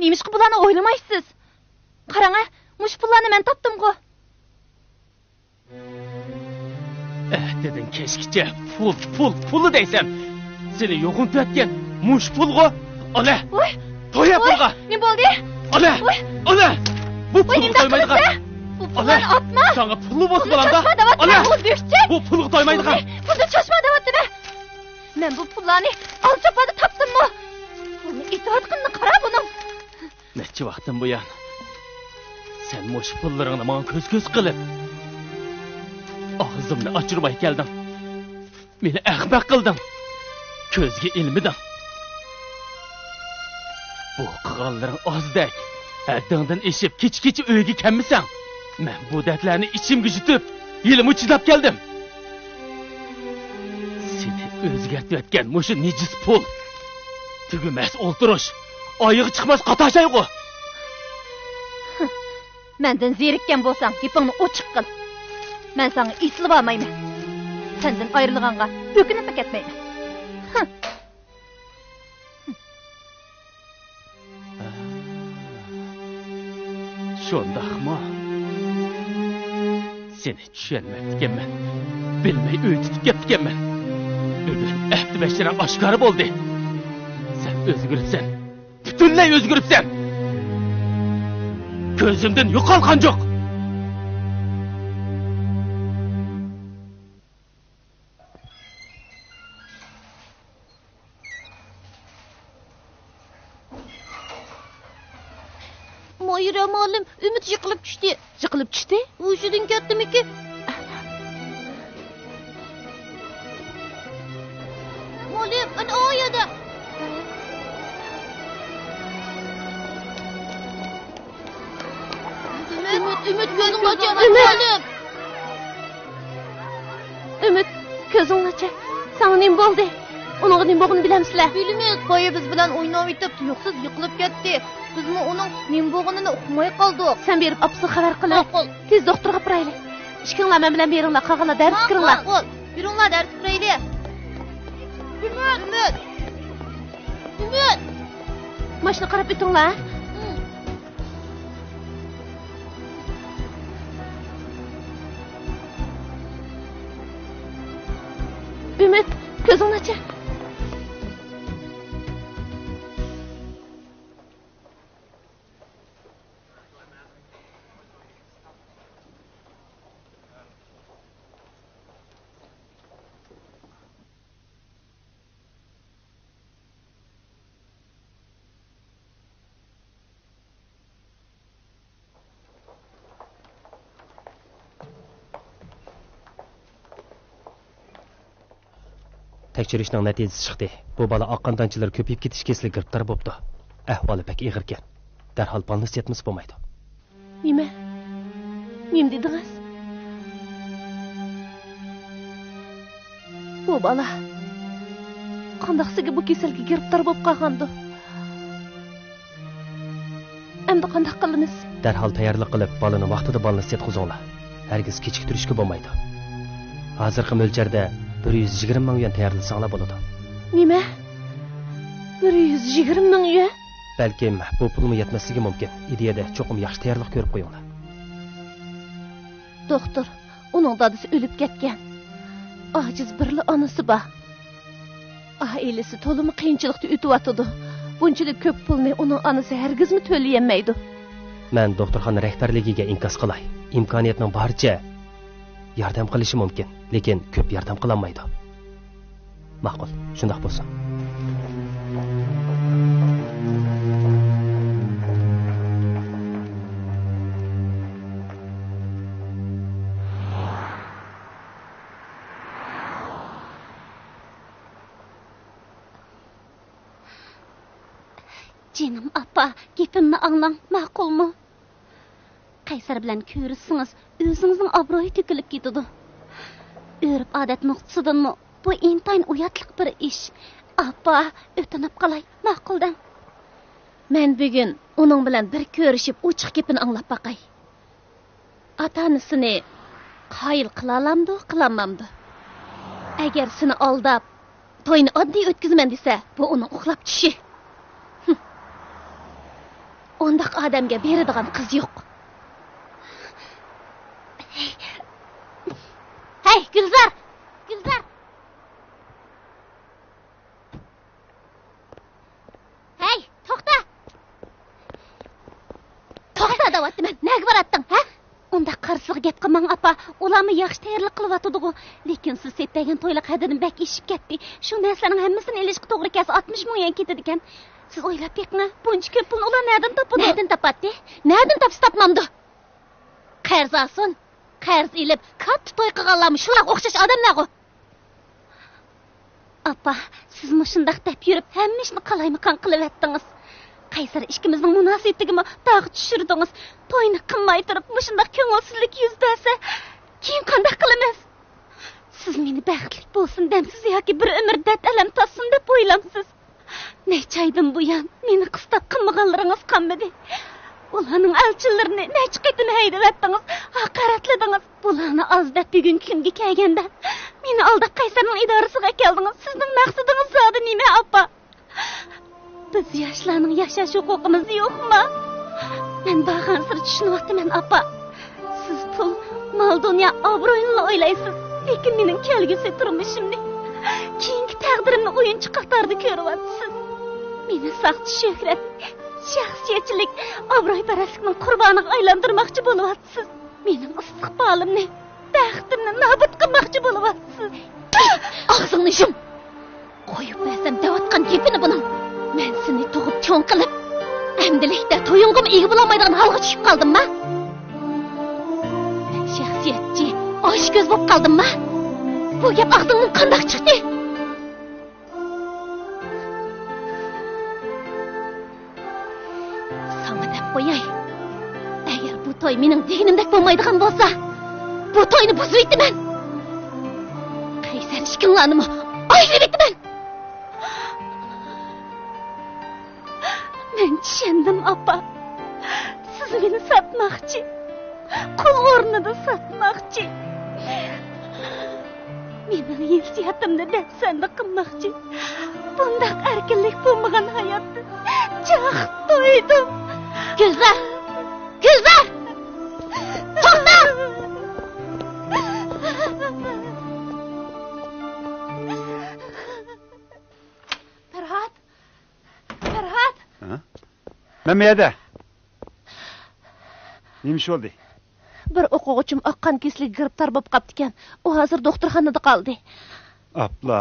نېمىشقا بۇلارنى ئويلىمايسىز؟ قاراڭە، مۇشۇ پۇللارنى مەن تاپتىمغۇ. ئەتىدىن كەچكىچە پۇل، پۇل، پۇل دەيسەن. سېنى يوغىنىتىۋەتكەن مۇشۇ پۇلغۇ. ئالە! ۋاي! توي ۋاي! پۇلغا! نېمە بولدى؟ ئالە! ۋاي! ئالە! بۇ ۋاي، پۇلغا نېمىدەك تويمايدىغان. قىلىسەن؟ بۇ پۇللارنى ئاتما! ساڭا پۇلنى بولسا بۇلارنى بالامدا. چاچما دەۋاتىمەن، ئالە! ئۇ دۆكچەك! بۇ پۇلغا تويمايدىغان. پۇلنى، پۇلنى چاچما دەۋاتىمەن! مەن بۇ پۇللارنى ئالچاپادا تاپتىممۇ؟ پۇلنى ئېتىۋاتقىنىنى قارا بۇنىڭ! نەچچە ۋاقىتتىن بۇيان سەن مۇشۇ پۇللىرىڭنى ماڭا كۆز-كۆز قىلىپ، ئاغزىمنى ئاچۇرماي كەلدىڭ. مېنى ئەخمەق قىلدىڭ. كۆزگە ئىلمىدىڭ. بۇ قىلغانلىرىڭ ئازدەك، ھەددىڭدىن ئېشىپ كېچە-كېچە ئۆيگە كەلمىسەڭ، مەن بۇ دەردلەرنى ئىچىمگە يۇتۇپ، ھېلىمۇ چىداپ كەلدىم. سېنى ئۆزگەرتىۋەتكەن مۇشۇ نىجىس پۇل، تۈگىمەس ئولتۇرۇش، ئايىغى چىقماس قاتاشايغۇ. مەندىن زېرىككەن بولساڭ، گېپىڭنى ئوچۇق قىل. مەن ساڭا ئېسىلىۋالمايمەن. سەندىن ئايرىلغانغا ئۆكۈنۈپمۇ كەتمەيمەن. شۇنداقمۇ؟ سېنى چۈشەنمەپتىكەنمەن. بىلمەي ئۆي تۇتۇپ كەپتىكەنمەن. بۈگۈن ئەپتى بەشىرەڭ ئاشكارا بولدى. سەن ئۆزگىرىپسەن. پۈتۈنلەي ئۆزگىرىپسەن. كۆزۈمدىن يوقال، قانجۇق! مايرا مۇئەللىم، ئۈمىد يىقىلىپ چۈشتى. يىقىلىپ چۈشتى؟ ھوشىدىن كەتتىمىكىن؟ مۇئەللىم، ئەنە ئۇ يەردە. ئۈمىد، ئۈمىد، كۆزۈڭنى ئاچ، ئۈمىد. مۇئەللىم. ئۈمىد، كۆزۈڭنى ئاچ. ساڭا نېمە بولدى؟ ئۇنىڭغا نېمە بولغىنىنى بىلەمسىلەر؟ بىلىمىز. بايا بىز بىلەن ئويناۋېتىپ، تۇيۇقسىز يىقىلىپ كەتتى. بىزمۇ ئۇنىڭ نېمە بولغىنىنى ئۇقماي قالدۇق. سەن بېرىپ ئاپىسىغا خەۋەر قىلىڭ. ماقۇل. تېز دوختۇرغا ئاپىرايلى. ئىككىڭلار مەن بىلەن بېرىڭلار، قالغانلار دەرسكە كىرىڭلار. ماقۇل. يۈرۈڭلار، دەرسكە كىرەيلى. ئۈمىد! ئۈمىد! ئۈمىد! ماشىنا قاراپ ئۆتۈڭلار. ئۈمىد، كۆزۈڭنى ئاچ. تەكشۈرۈشنىڭ نەتىجىسى چىقتى. بۇ بالا ئاق قان دانچىلىرى كۆپىيىپ كېتىش كېسىلىگە گىرىپتار بوپتۇ. ئەھۋالى بەك ئېغىركەن. دەرھال بالنىستتا ياتمىسا بولمايدۇ. نېمە؟ نېمە دېدىڭىز؟ بۇ بالا قانداقسىگە بۇ كېسەلگە گىرىپتار بولۇپ قالغاندۇ؟ ئەمدى قانداق قىلىمىز؟ دەرھال تەييارلىق قىلىپ، بالىنى ۋاقتىدا بالنىستتا ياتقۇزۇڭلار. ھەرگىز كېچىكتۈرۈشكە بولمايدۇ. ھازىرقى مۆلچەردە بىر يۈز يىگىرمە مىڭ يۈەن تەييارلىساڭلار بولىدۇ. نېمە؟ بىر يۈز يىگىرمە مىڭ يۈەن؟ بەلكىم بۇ پۇلمۇ يەتمەسلىكى مۇمكىن. ئىدىيەدە چوقۇم ياخشى تەييارلىق كۆرۈپ قويۇڭلار. دوختۇر، ئۇنىڭ دادىسى ئۆلۈپ كەتكەن. ئاجىز بىرلا ئانىسى بار. ئائىلىسى تولىمۇ قىيىنچىلىقتا ئۆتۈۋاتىدۇ. بۇنچىلىك كۆپ پۇلنى ئۇنىڭ ئانىسى ھەرگىزمۇ تۆلىيەلمەيدۇ. مەن دوختۇرخانا رەھبەرلىكىگە ئىنكاس قىلاي. ئىمكانىيەتنىڭ بارىچە ياردەم قىلىشى مۇمكىن، لېكىن كۆپ ياردەم قىلالمايدۇ. ماقۇل، شۇنداق بولسۇن. جېنىم ئاپا، گېپىمنى ئاڭلاڭ، ماقۇلمۇ؟ قەيسەر بىلەن كۆرۈشسىڭىز، ئۆزىڭىزنىڭ ئابرۇيى تۆكۈلۈپ كېتىدۇ. ئۆرپ-ئادەت نۇقتىسىدىنمۇ بۇ ئىنتايىن ئۇياتلىق بىر ئىش. ئاپا، ئۆتۈنۈپ قالاي، ماقۇل دەڭ. مەن بۈگۈن ئۇنىڭ بىلەن بىر كۆرۈشۈپ، ئوچۇق گېپىنى ئاڭلاپ باقاي. ئاتا-ئانىسىنى قايىل قىلالامدۇ، قىلالمامدۇ؟ ئەگەر سېنى ئالداپ، توينى ئاددىي ئۆتكۈزىمەن دېسە، بۇ ئۇنىڭ ئۇخلاپ چۈشى. ھىم. ئۇنداق ئادەمگە بېرىدىغان قىز يوق. ھەي، گۈلزار! گۈلزار! ھەي، توختا! توختا دەۋاتىمەن، نەگە باراتتىڭ، ھە؟ ئۇنداق قارىسىغا گەپ قىلماڭ، ئاپا. ئۇلارمۇ ياخشى تەييارلىق قىلىۋاتىدىغۇ. لېكىن سىز سېتىپ بەرگەن تويلۇق ھەددىدىن بەك ئېشىپ كەتتى. شۇ نەرسىلەرنىڭ ھەممىسىنى ئېلىشقا توغرا كەلسە، ئاتمىش مىڭ يۈەن كېتىدىكەن. سىز ئويلاپ بېقىڭا، بۇنچە كۆپ پۇلنى ئۇلار نەدىن تاپىدۇ؟ نەدىن تاپاتتى؟ نەدىن تاپسا تاپمامدۇ؟ قەرز ئالسۇن. قەرز ئېلىپ، كاتتا توي قىلغانلارمۇ شۇلارغا ئوخشاش ئادەملەرغۇ. ئاپا، سىز مۇشۇنداق دەپ يۈرۈپ، ھەممە ئىشنى قالايمىقان قىلىۋەتتىڭىز. قەيسەر ئىككىمىزنىڭ مۇناسىۋىتىگىمۇ داغ چۈشۈردىڭىز. توينى قىلماي تۇرۇپ مۇشۇنداق كۆڭۈلسىزلىك يۈز بەرسە، كېيىن قانداق قىلىمىز؟ سىز مېنى بەختلىك بولسۇن دەمسىز ياكى بىر ئۆمۈر دەرد-ئەلەم تارتسۇن دەپ ئويلامسىز؟ نەچچە ئايدىن بۇيان مېنى قىستاپ قىلمىغانلىرىڭىز قالمىدى. ئۇلارنىڭ ئەلچىلىرىنى نەچچە قېتىم ھەيدىۋەتتىڭىز، ھاقارەتلىدىڭىز. بۇلارنى ئاز دەپ بۈگۈنكى كۈنگە كەلگەندە، مېنى ئالداپ قەيسەرنىڭ ئىدارىسىغا ئەكەلدىڭىز. سىزنىڭ مەقسىتىڭىز زادى نېمە، ئاپا؟ بىز ياشلارنىڭ ياشاش ھوقۇقىمىز يوقما؟ مەن بارغانسېرى چۈشىنىۋاتىمەن، ئاپا. سىز پۇل، مال-دۇنيا، ئابرۇينىلا ئويلايسىز، لېكىن مېنىڭ كەلگۈسى تۇرمۇشۇمنى، كېيىنكى تەقدىرىمنى ئويۇنچۇق قاتارىدا كۆرۈۋاتىسىز. مېنى ساختا شۆھرەت، شەخسىيەتچىلىك، ئابرۇيپەرەسلىكنىڭ قۇربانىغا ئايلاندۇرماقچى بولۇۋاتىسىز. مېنىڭ ئىستىقبالىمنى، بەختىمنى نابۇت قىلماقچى بولۇۋاتىسىز. ئاغزىڭنى يۇم! قويۇپ بەرسەم دەۋاتقان گېپىنى بۇنىڭ. مەن سېنى تۇغۇپ چوڭ قىلىپ، ئەمدىلىكتە تويۇڭغىمۇ ئىگە بولالمايدىغان ھالغا چۈشۈپ قالدىمما؟ مەن شەخسىيەتچى، ئاچكۆز بولۇپ قالدىمما؟ بۇ گەپ ئاغزىڭدىن قانداق چىقتى؟ ساڭا دەپ قوياي، ئەگەر بۇ توي مېنىڭ دېگىنىمدەك بولمايدىغان بولسا، بۇ توينى بۇزۇۋېتىمەن. قەيسەر ئىككىڭلارنىمۇ ئايرىۋېتىمەن. مەن چۈشەندىم، ئاپا. سىز مېنى ساتماقچى. قۇل ئورنىدا ساتماقچى. مېنىڭ ھېسسىياتىمنى دەپسەندە قىلماقچى. بۇنداق ئەركىنلىك بولمىغان ھاياتتىن چاق تويدۇم. گۈلزار! گۈلزار! توختا! پەرھات! پەرھات! ھە؟ مەن بۇ يەردە. نېمە ئىش بولدى؟ بىر ئوقۇغۇچىم ئاق قان كېسىلىگە گىرىپتار بولۇپ قاپتىكەن. ئۇ ھازىر دوختۇرخانىدا قالدى. ئاپلا.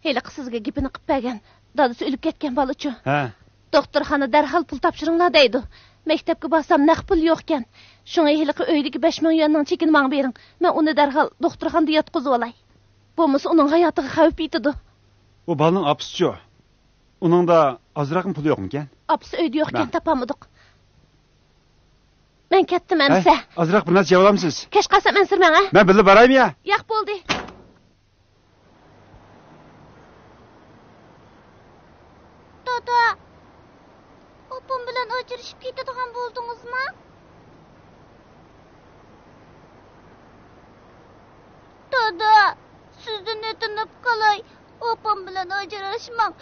ھېلىقى سىزگە گېپىنى قىپ بەرگەن، دادىسى ئۆلۈپ كەتكەن بالىچۇ. ھە. دوختۇرخانا دەرھال پۇل تاپشۇرۇڭلار دەيدۇ. مەكتەپكە بارسام نەق پۇل يوقكەن. شۇڭا ھېلىقى ئۆيدىكى بەش مىڭ يۈەننىڭ چېكىنى ماڭا بېرىڭ. مەن ئۇنى دەرھال دوختۇرخانىدا ياتقۇزۇۋالاي. بولمىسا ئۇنىڭ ھاياتىغا خەۋپ يېتىدۇ. ئۇ بالىنىڭ ئاپىسىچۇ؟ ئۇنىڭدا ئازراقمۇ پۇل يوقمىكەن؟ ئاپىسى ئۆيدە يوقكەن، ماڭ. تاپالمىدۇق. مەن كەتتىم ئەمىسە. ھەي، ئازراق بىر نەرسە يەۋالامسىز؟ كەچ قالسام ئەنسىرىمەڭ، ھە؟ مەن بىللە بارايمۇ يا؟ ياق، بولدى. دادا، ئاپام بىلەن ئاجرىشىپ كېتىدىغان بولدىڭىزمۇ؟ دادا، سىزدىن ئۆتۈنۈپ قالاي، ئاپام بىلەن ئاجراشماڭ.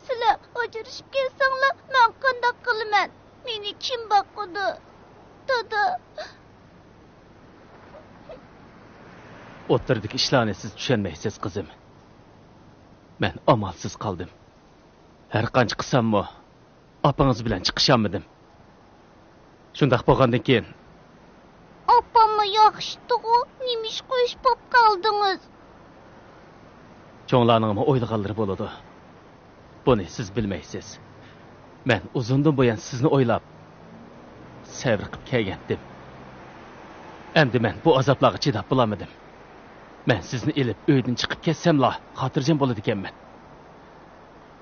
سىلەر ئاجرىشىپ كەتسەڭلار، مەن قانداق قىلىمەن؟ مېنى كىم باقىدۇ؟ دادا. ئوتتۇرىدىكى ئىشلارنى سىز چۈشەنمەيسىز، قىزىم. مەن ئامالسىز قالدىم. ھەر قانچە قىلساممۇ، ئاپىڭىز بىلەن چىقىشالمىدىم. شۇنداق بولغاندىن كېيىن، ئاپاممۇ ياخشىتىغۇ، نېمىشقا ئۆچ بولۇپ قالدىڭىز؟ چوڭلارنىڭمۇ ئويلىغانلىرى بولىدۇ. بۇنى سىز بىلمەيسىز. مەن ئۇزۇندىن بۇيان سىزنى ئويلاپ، سەۋر قىپ كەلگەنتىم. ئەمدى مەن بۇ ئازابلارغا چىداپ بولالمىدىم. مەن سىزنى ئېلىپ ئۆيدىن چىقىپ كەتسەملا، خاتىرجەم بولىدىكەنمەن.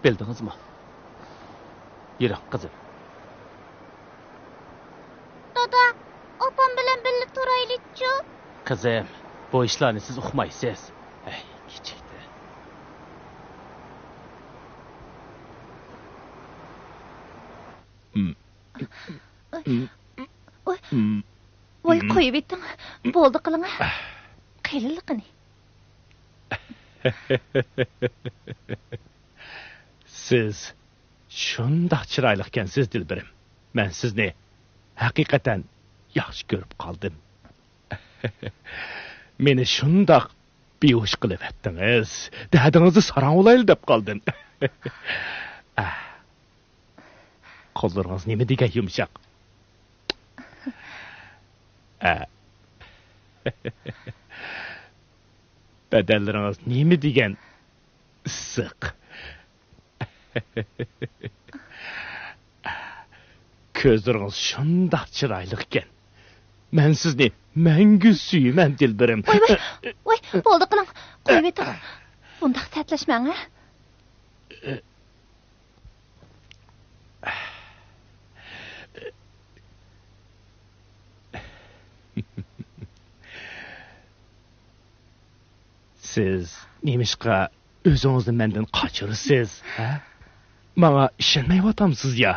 بىلدىڭىزمۇ؟ يۈرۈڭ، قىزىم. دادا، ئاپام بىلەن بىللە تۇرايلىچۇ؟ قىزىم، بۇ ئىشلارنى سىز ئۇقمايسىز. ھەي، كىچىكتە. ۋاي، قويۇۋېتىڭ. بولدى قىلىڭ. قېلىنلىقىنى. سىز شۇنداق چىرايلىقكەنسىز، دىلبىرىم. مەن سىزنى ھەقىقەتەن ياخشى كۆرۈپ قالدىم. مېنى شۇنداق بىھوش قىلىۋەتتىڭىز. دەردىڭىزنى ساراڭ بولايلى دەپ قالدىم. ئە، قوللىرىڭىز نېمە دېگەن يۇمشاق. ئە. بەدەنلىرىڭىز نېمە دېگەن ئىسسىق. كۆزلىرىڭىز شۇنداق چىرايلىق ئىكەن. مەن سىزنى مەڭگۈ سۆيىمەن، دىلبىرىم. ۋاي، ۋاي، ۋاي، بولدى قىلىڭ. قويۇۋېتىڭ. بۇنداق سەتلەشمەڭ، ھە؟ سىز نېمىشقا ئۆزىڭىزنى مەندىن قاچۇرىسىز، ھە؟ ماڭا ئىشەنمەيۋاتامسىز يا؟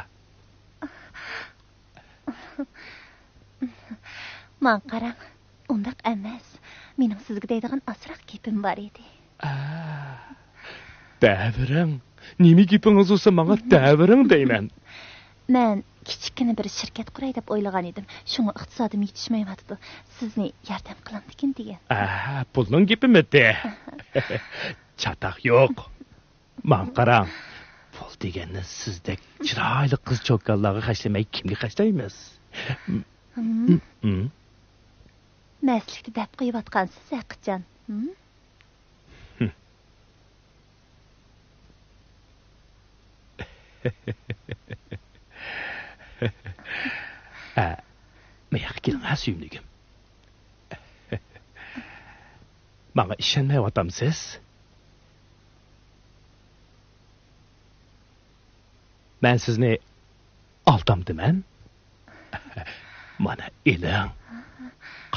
ماڭا قاراڭ، ئۇنداق ئەمەس. مېنىڭ سىزگە دەيدىغان ئازراق گېپىم بار ئىدى. ئا، دەۋېرىڭ. نېمە گېپىڭىز بولسا، ماڭا دەۋېرىڭ دەيمەن. مەن كىچىككىنە بىر شىركەت قۇراي دەپ ئويلىغان ئىدىم. شۇڭا ئىقتىسادىم يېتىشمەيۋاتىدۇ. سىزنى ياردەم قىلامدىكىن دېگەن. ئا، پۇلنىڭ گېپىمىدى. چاتاق يوق. ماڭا قاراڭ. پۇل دېگەننى سىزدەك چىرايلىق قىز چوكانلارغا خەجلىمەي كىمگە خەجلەيمىز؟ ھىم. ھىم. مەستلىكتە دەپ قويۇۋاتقانسىز ھەقىچان. ھىم؟ ھە، ماياققا كېلىڭ ھە، سۆيۈملۈكۈم. ماڭا ئىشەنمەيۋاتامسىز؟ مەن سىزنى ئالدامدىمەن؟ مانا ئېلىڭ.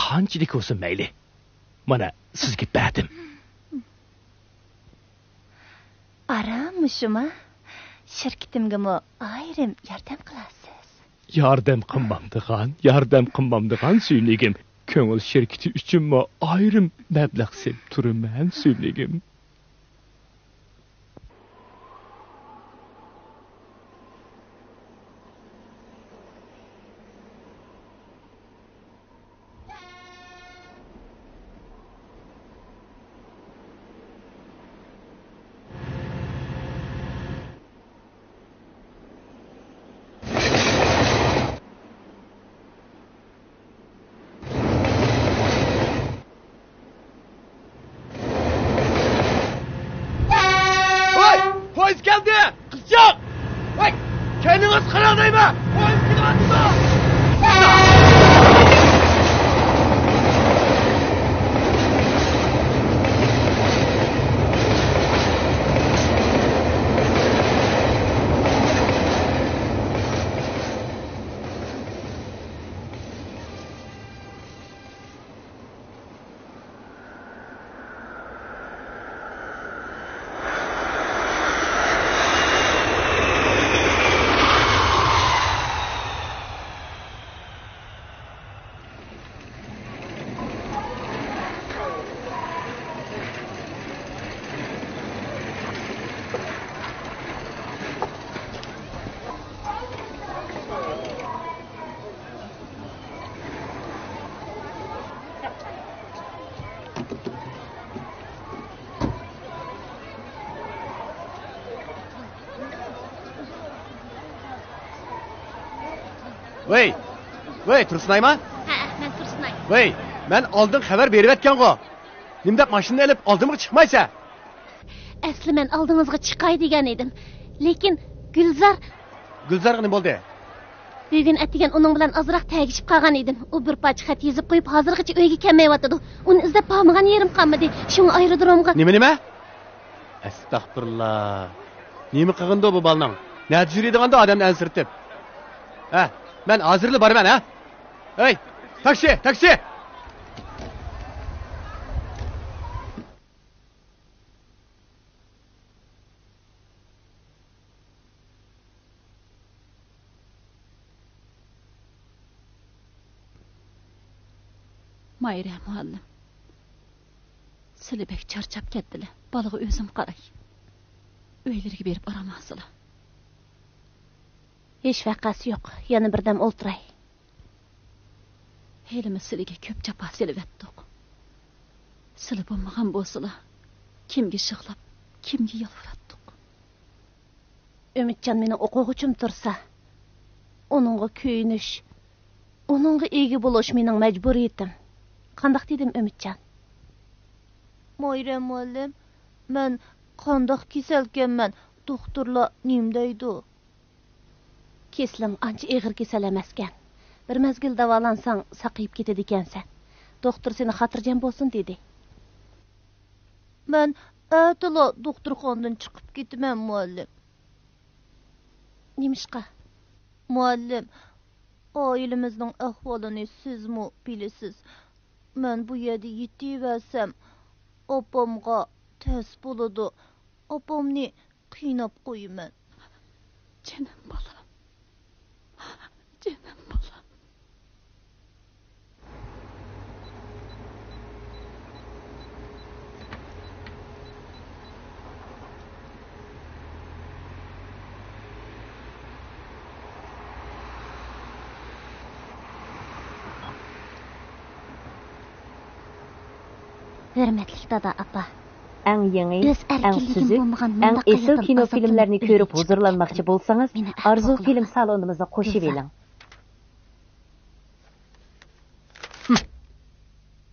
قانچىلىك بولسۇن مەيلى. مانا سىزگە بەردىم. ئارام مۇشۇما؟ شىركىتىمگىمۇ ئايرىم ياردەم قىلارسىز. ياردەم قىلمامدىغان، ياردەم قىلمامدىغان سۆيۈملۈكۈم. كۆڭۈل شىركىتى ئۈچۈنمۇ ئايرىم مەبلەغ سېلىپ تۇرىمەن سۆيۈملۈكۈم. ۋاي! پويىز كەلدى! قىزچاق! ۋاي! كەينىڭىزگە قاراڭ دەيمەن! پويىز كېلىۋاتىدۇ! ۋەي! ۋەي، تۇرسۇنئايما؟ ھەئە، مەن تۇرسۇنئاي. ۋەي، مەن ئالدىن خەۋەر بېرىۋەتكەنغۇ. نېمىنداق ماشىنىنى ئېلىپ ئالدىمغا چىقمايسەن؟ ئەسلى مەن ئالدىڭىزغا چىقاي دېگەن ئىدىم. لېكىن گۈلزار. گۈلزارغا نېمە بولدى؟ بۈگۈن ئەتىگەن ئۇنىڭ بىلەن ئازراق تەگىشىپ قالغان ئىدىم. ئۇ بىر پارچە خەت يېزىپ قويۇپ، ھازىرغىچە ئۆيگە كەلمەيۋاتىدۇ. ئۇنى ئىزدەپ بارمىغان يېرىم قالمىدى. شۇڭا ئايرودرومغا. نېمە، نېمە؟ ئەستەغپۇرۇللا. نېمە قىلغىنىدۇ بۇ بالىنىڭ؟ نەدە يۈرىدىغاندۇ ئادەمنى ئەنسىرىتىپ؟ ھە، مەن ھازىرلا بارىمەن، ھە؟ ھەي، تاكسى، تاكسى! مايرە مۇئەللىم، سىلى بەك چارچاپ كەتتىلە. بالىغا ئۆزۈم قاراي. ئۆيلىرىگە بېرىپ ئارام ئالسىلا. ھېچ ۋەقەسى يوق. يەنە بىردەم ئولتۇراي. ھېلىمۇ سىلىگە كۆپ جاپا سېلىۋەتتۇق. سىلى بولمىغان بولسىلا، كىمگە يىغلاپ، كىمگە يالۋۇراتتۇق؟ ئۈمىدجان مېنىڭ ئوقۇغۇچىم تۇرسا، ئۇنىڭغا كۆيۈنۈش، ئۇنىڭغا ئىگە بولۇش مېنىڭ مەجبۇرىيىتىم. قانداق دېدىم، ئۈمىدجان؟ مايرەم مۇئەللىم، مەن قانداق كېسەلكەنمەن؟ دوختۇرلار نېمە دەيدۇ؟ كېسىلىڭ ئانچە ئېغىر كېسەل ئەمەسكەن. بىر مەزگىل داۋالانساڭ، ساقىيىپ كېتىدىكەنسەن. دوختۇر سېنى خاتىرجەم بولسۇن دېدى. مەن ئەتىلا دوختۇرخانىدىن چىقىپ كېتىمەن، مۇئەللىم. نېمىشقا؟ مۇئەللىم، ئائىلىمىزنىڭ ئەھۋالىنى سىزمۇ بىلىسىز. مەن بۇ يەردە يېتىۋەرسەم، ئاپامغا تەس بولىدۇ. ئاپامنى قىيناپ قويىمەن. جېنىم بالام. جېنىم بالام. ھۆرمەتلىك دادا، ئاپا. ئەڭ يېڭى، ئۆز ئەڭ ئەركىنلىكىم سۈزۈك، بولمىغان ئەڭ مۇنداق ئېسىل قايىلتىن كىنو ئازابتىن فىلىملەرنى كۆرۈپ ئۆتۈپ ھۇزۇرلانماقچى چىقتىم. بولسىڭىز، مېنى ئەپۇ ئارزۇ قىلىڭ. فىلىم سالونىمىزغا قوشۇۋېلىڭ.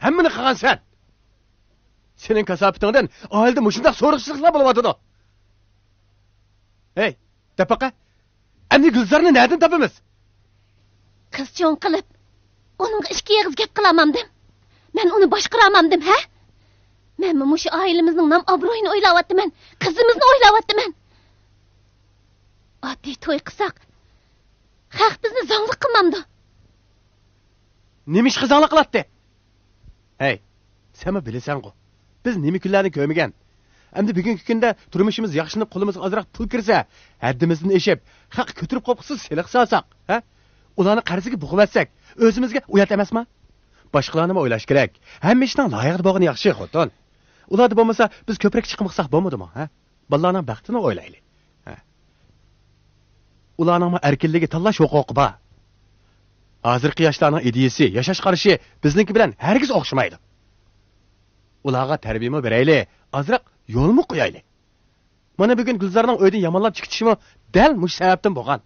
ھەممىنى قىلغان سەن! سېنىڭ كاساپىتىڭدىن ئائىلىدە مۇشۇنداق سورۇقچىلىقلار بولۇۋاتىدۇ. ھەي، دەپ باقە، ئەمدى گۈلزارنى نەدىن تاپىمىز؟ قىز چوڭ قىلىپ، ئۇنىڭغا ئىككى ئېغىز گەپ قىلالمامدىم. مەن ئۇنى باشقۇرالمامدىم، ھە؟ مەنمۇ مۇشۇ ئائىلىمىزنىڭ نام-ئابرۇيىنى ئويلاۋاتىمەن، قىزىمىزنى ئويلاۋاتىمەن. ئاددىي توي قىلساق، خەق بىزنى زاڭلىق قىلمامدۇ؟ نېمە ئىشقا زاڭلىق قىلاتتى؟ ھەي، سەنمۇ بىلىسەنغۇ، بىز نېمە كۈنلەرنى كۆرمىگەن. ئەمدى بۈگۈنكى كۈندە تۇرمۇشىمىز ياخشىلىنىپ، قولىمىزغا ئازراق پۇل كىرسە، ھەددىمىزدىن ئېشىپ، خەق كۆتۈرۈپ قوپقۇسىز سېلىق سالساق، ھە؟ ئۇلارنى قەرزگە بوغۇۋەتسەك، ئۆزىمىزگە ئۇيات ئەمەسما؟ باشقىلارنىمۇ ئويلاش كېرەك. ھەممە ئىشنىڭ لايىقىدا بولغىنى ياخشى، خوتۇن. ئۇلاردا بولمىسا، بىز كۆپرەك چىقىم قىلساق بولمىدىمۇ، ھە؟ بالىلارنىڭ بەختىنى ئويلايلى. ھە. ئۇلارنىڭمۇ ئەركىنلىكى، تاللاش ھوقۇقى بار. ھازىرقى ياشلارنىڭ ئىدىيىسى، ياشاش قارىشى بىزنىڭكى بىلەن ھەرگىز ئوخشىمايدۇ. ئۇلارغا تەربىيەمۇ بېرەيلى، ئازراق يولمۇ قويايلى. مانا بۈگۈن گۈلزارنىڭ ئۆيدىن يامانلاپ چىقىپ كېتىشىمۇ دەل مۇشۇ سەۋەبتىن بولغان.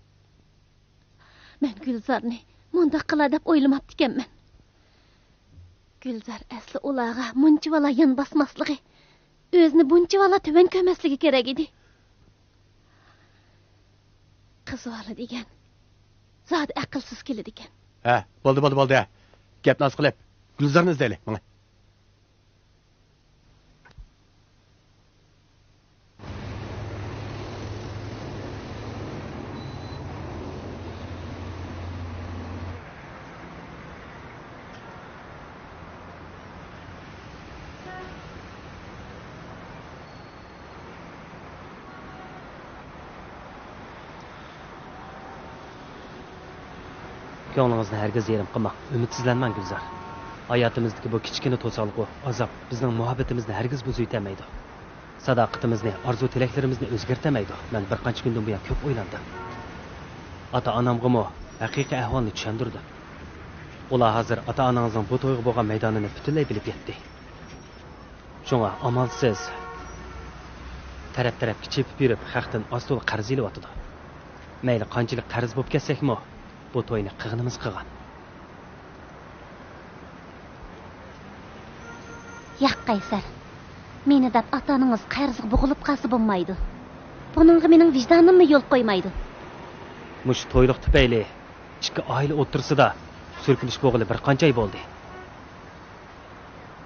مەن گۈلزارنى مۇنداق قىلار دەپ ئويلىماپتىكەنمەن. گۈلزار ئەسلى ئۇلارغا مۇنچىۋالا يان باسماسلىقى، ئۆزىنى بۇنچىۋالا تۆۋەن كۆرمەسلىكى كېرەك ئىدى. قىز بالا دېگەن زادى ئەقىلسىز كېلىدىكەن. ھە، بولدى، بولدى، بولدى. گەپنى ئاز قىلىپ، گۈلزارنى ئىزدەيلى، ماڭا. كۆڭلىڭىزنى ھەرگىز يېرىم قىلماڭ، ئۈمىدسىزلەنمەڭ، گۈلزار. ھاياتىمىزدىكى بۇ كىچىككىنە توسالغۇ، ئازاب بىزنىڭ مۇھەببىتىمىزنى ھەرگىز بۇزۇۋېتەلمەيدۇ. ساداقىتىمىزنى، ئارزۇ-تىلەكلىرىمىزنى ئۆزگەرتەلمەيدۇ. مەن بىر قانچە كۈندىن بۇيان كۆپ ئويلاندىم. ئاتا-ئانامغىمۇ ھەقىقىي ئەھۋالنى چۈشەندۈردۈم. ئۇلار ھازىر ئاتا-ئانىڭىزنىڭ بۇ تويغا بولغان مەيدانىنى پۈتۈنلەي بىلىپ يەتتى. شۇڭا ئامالسىز تەرەپ-تەرەپكە چېپىپ يۈرۈپ، خەقتىن ئاز-تولا قەرز ئېلىۋاتىدۇ. مەيلى قانچىلىك قەرز بولۇپ كەتسەكمۇ، بۇ توينى قىلغىنىمىز قىلغان. ياق، قەيسەر. مېنى دەپ ئاتا-ئانىڭىز قەرزگە بوغۇلۇپ قالسا بولمايدۇ. بۇنىڭغا مېنىڭ ۋىجدانىممۇ يول قويمايدۇ. مۇشۇ تويلۇق تۈپەيلى ئىككى ئائىلە ئوتتۇرىسىدا سۈركىلىش بولغىلى بىر قانچە ئاي بولدى.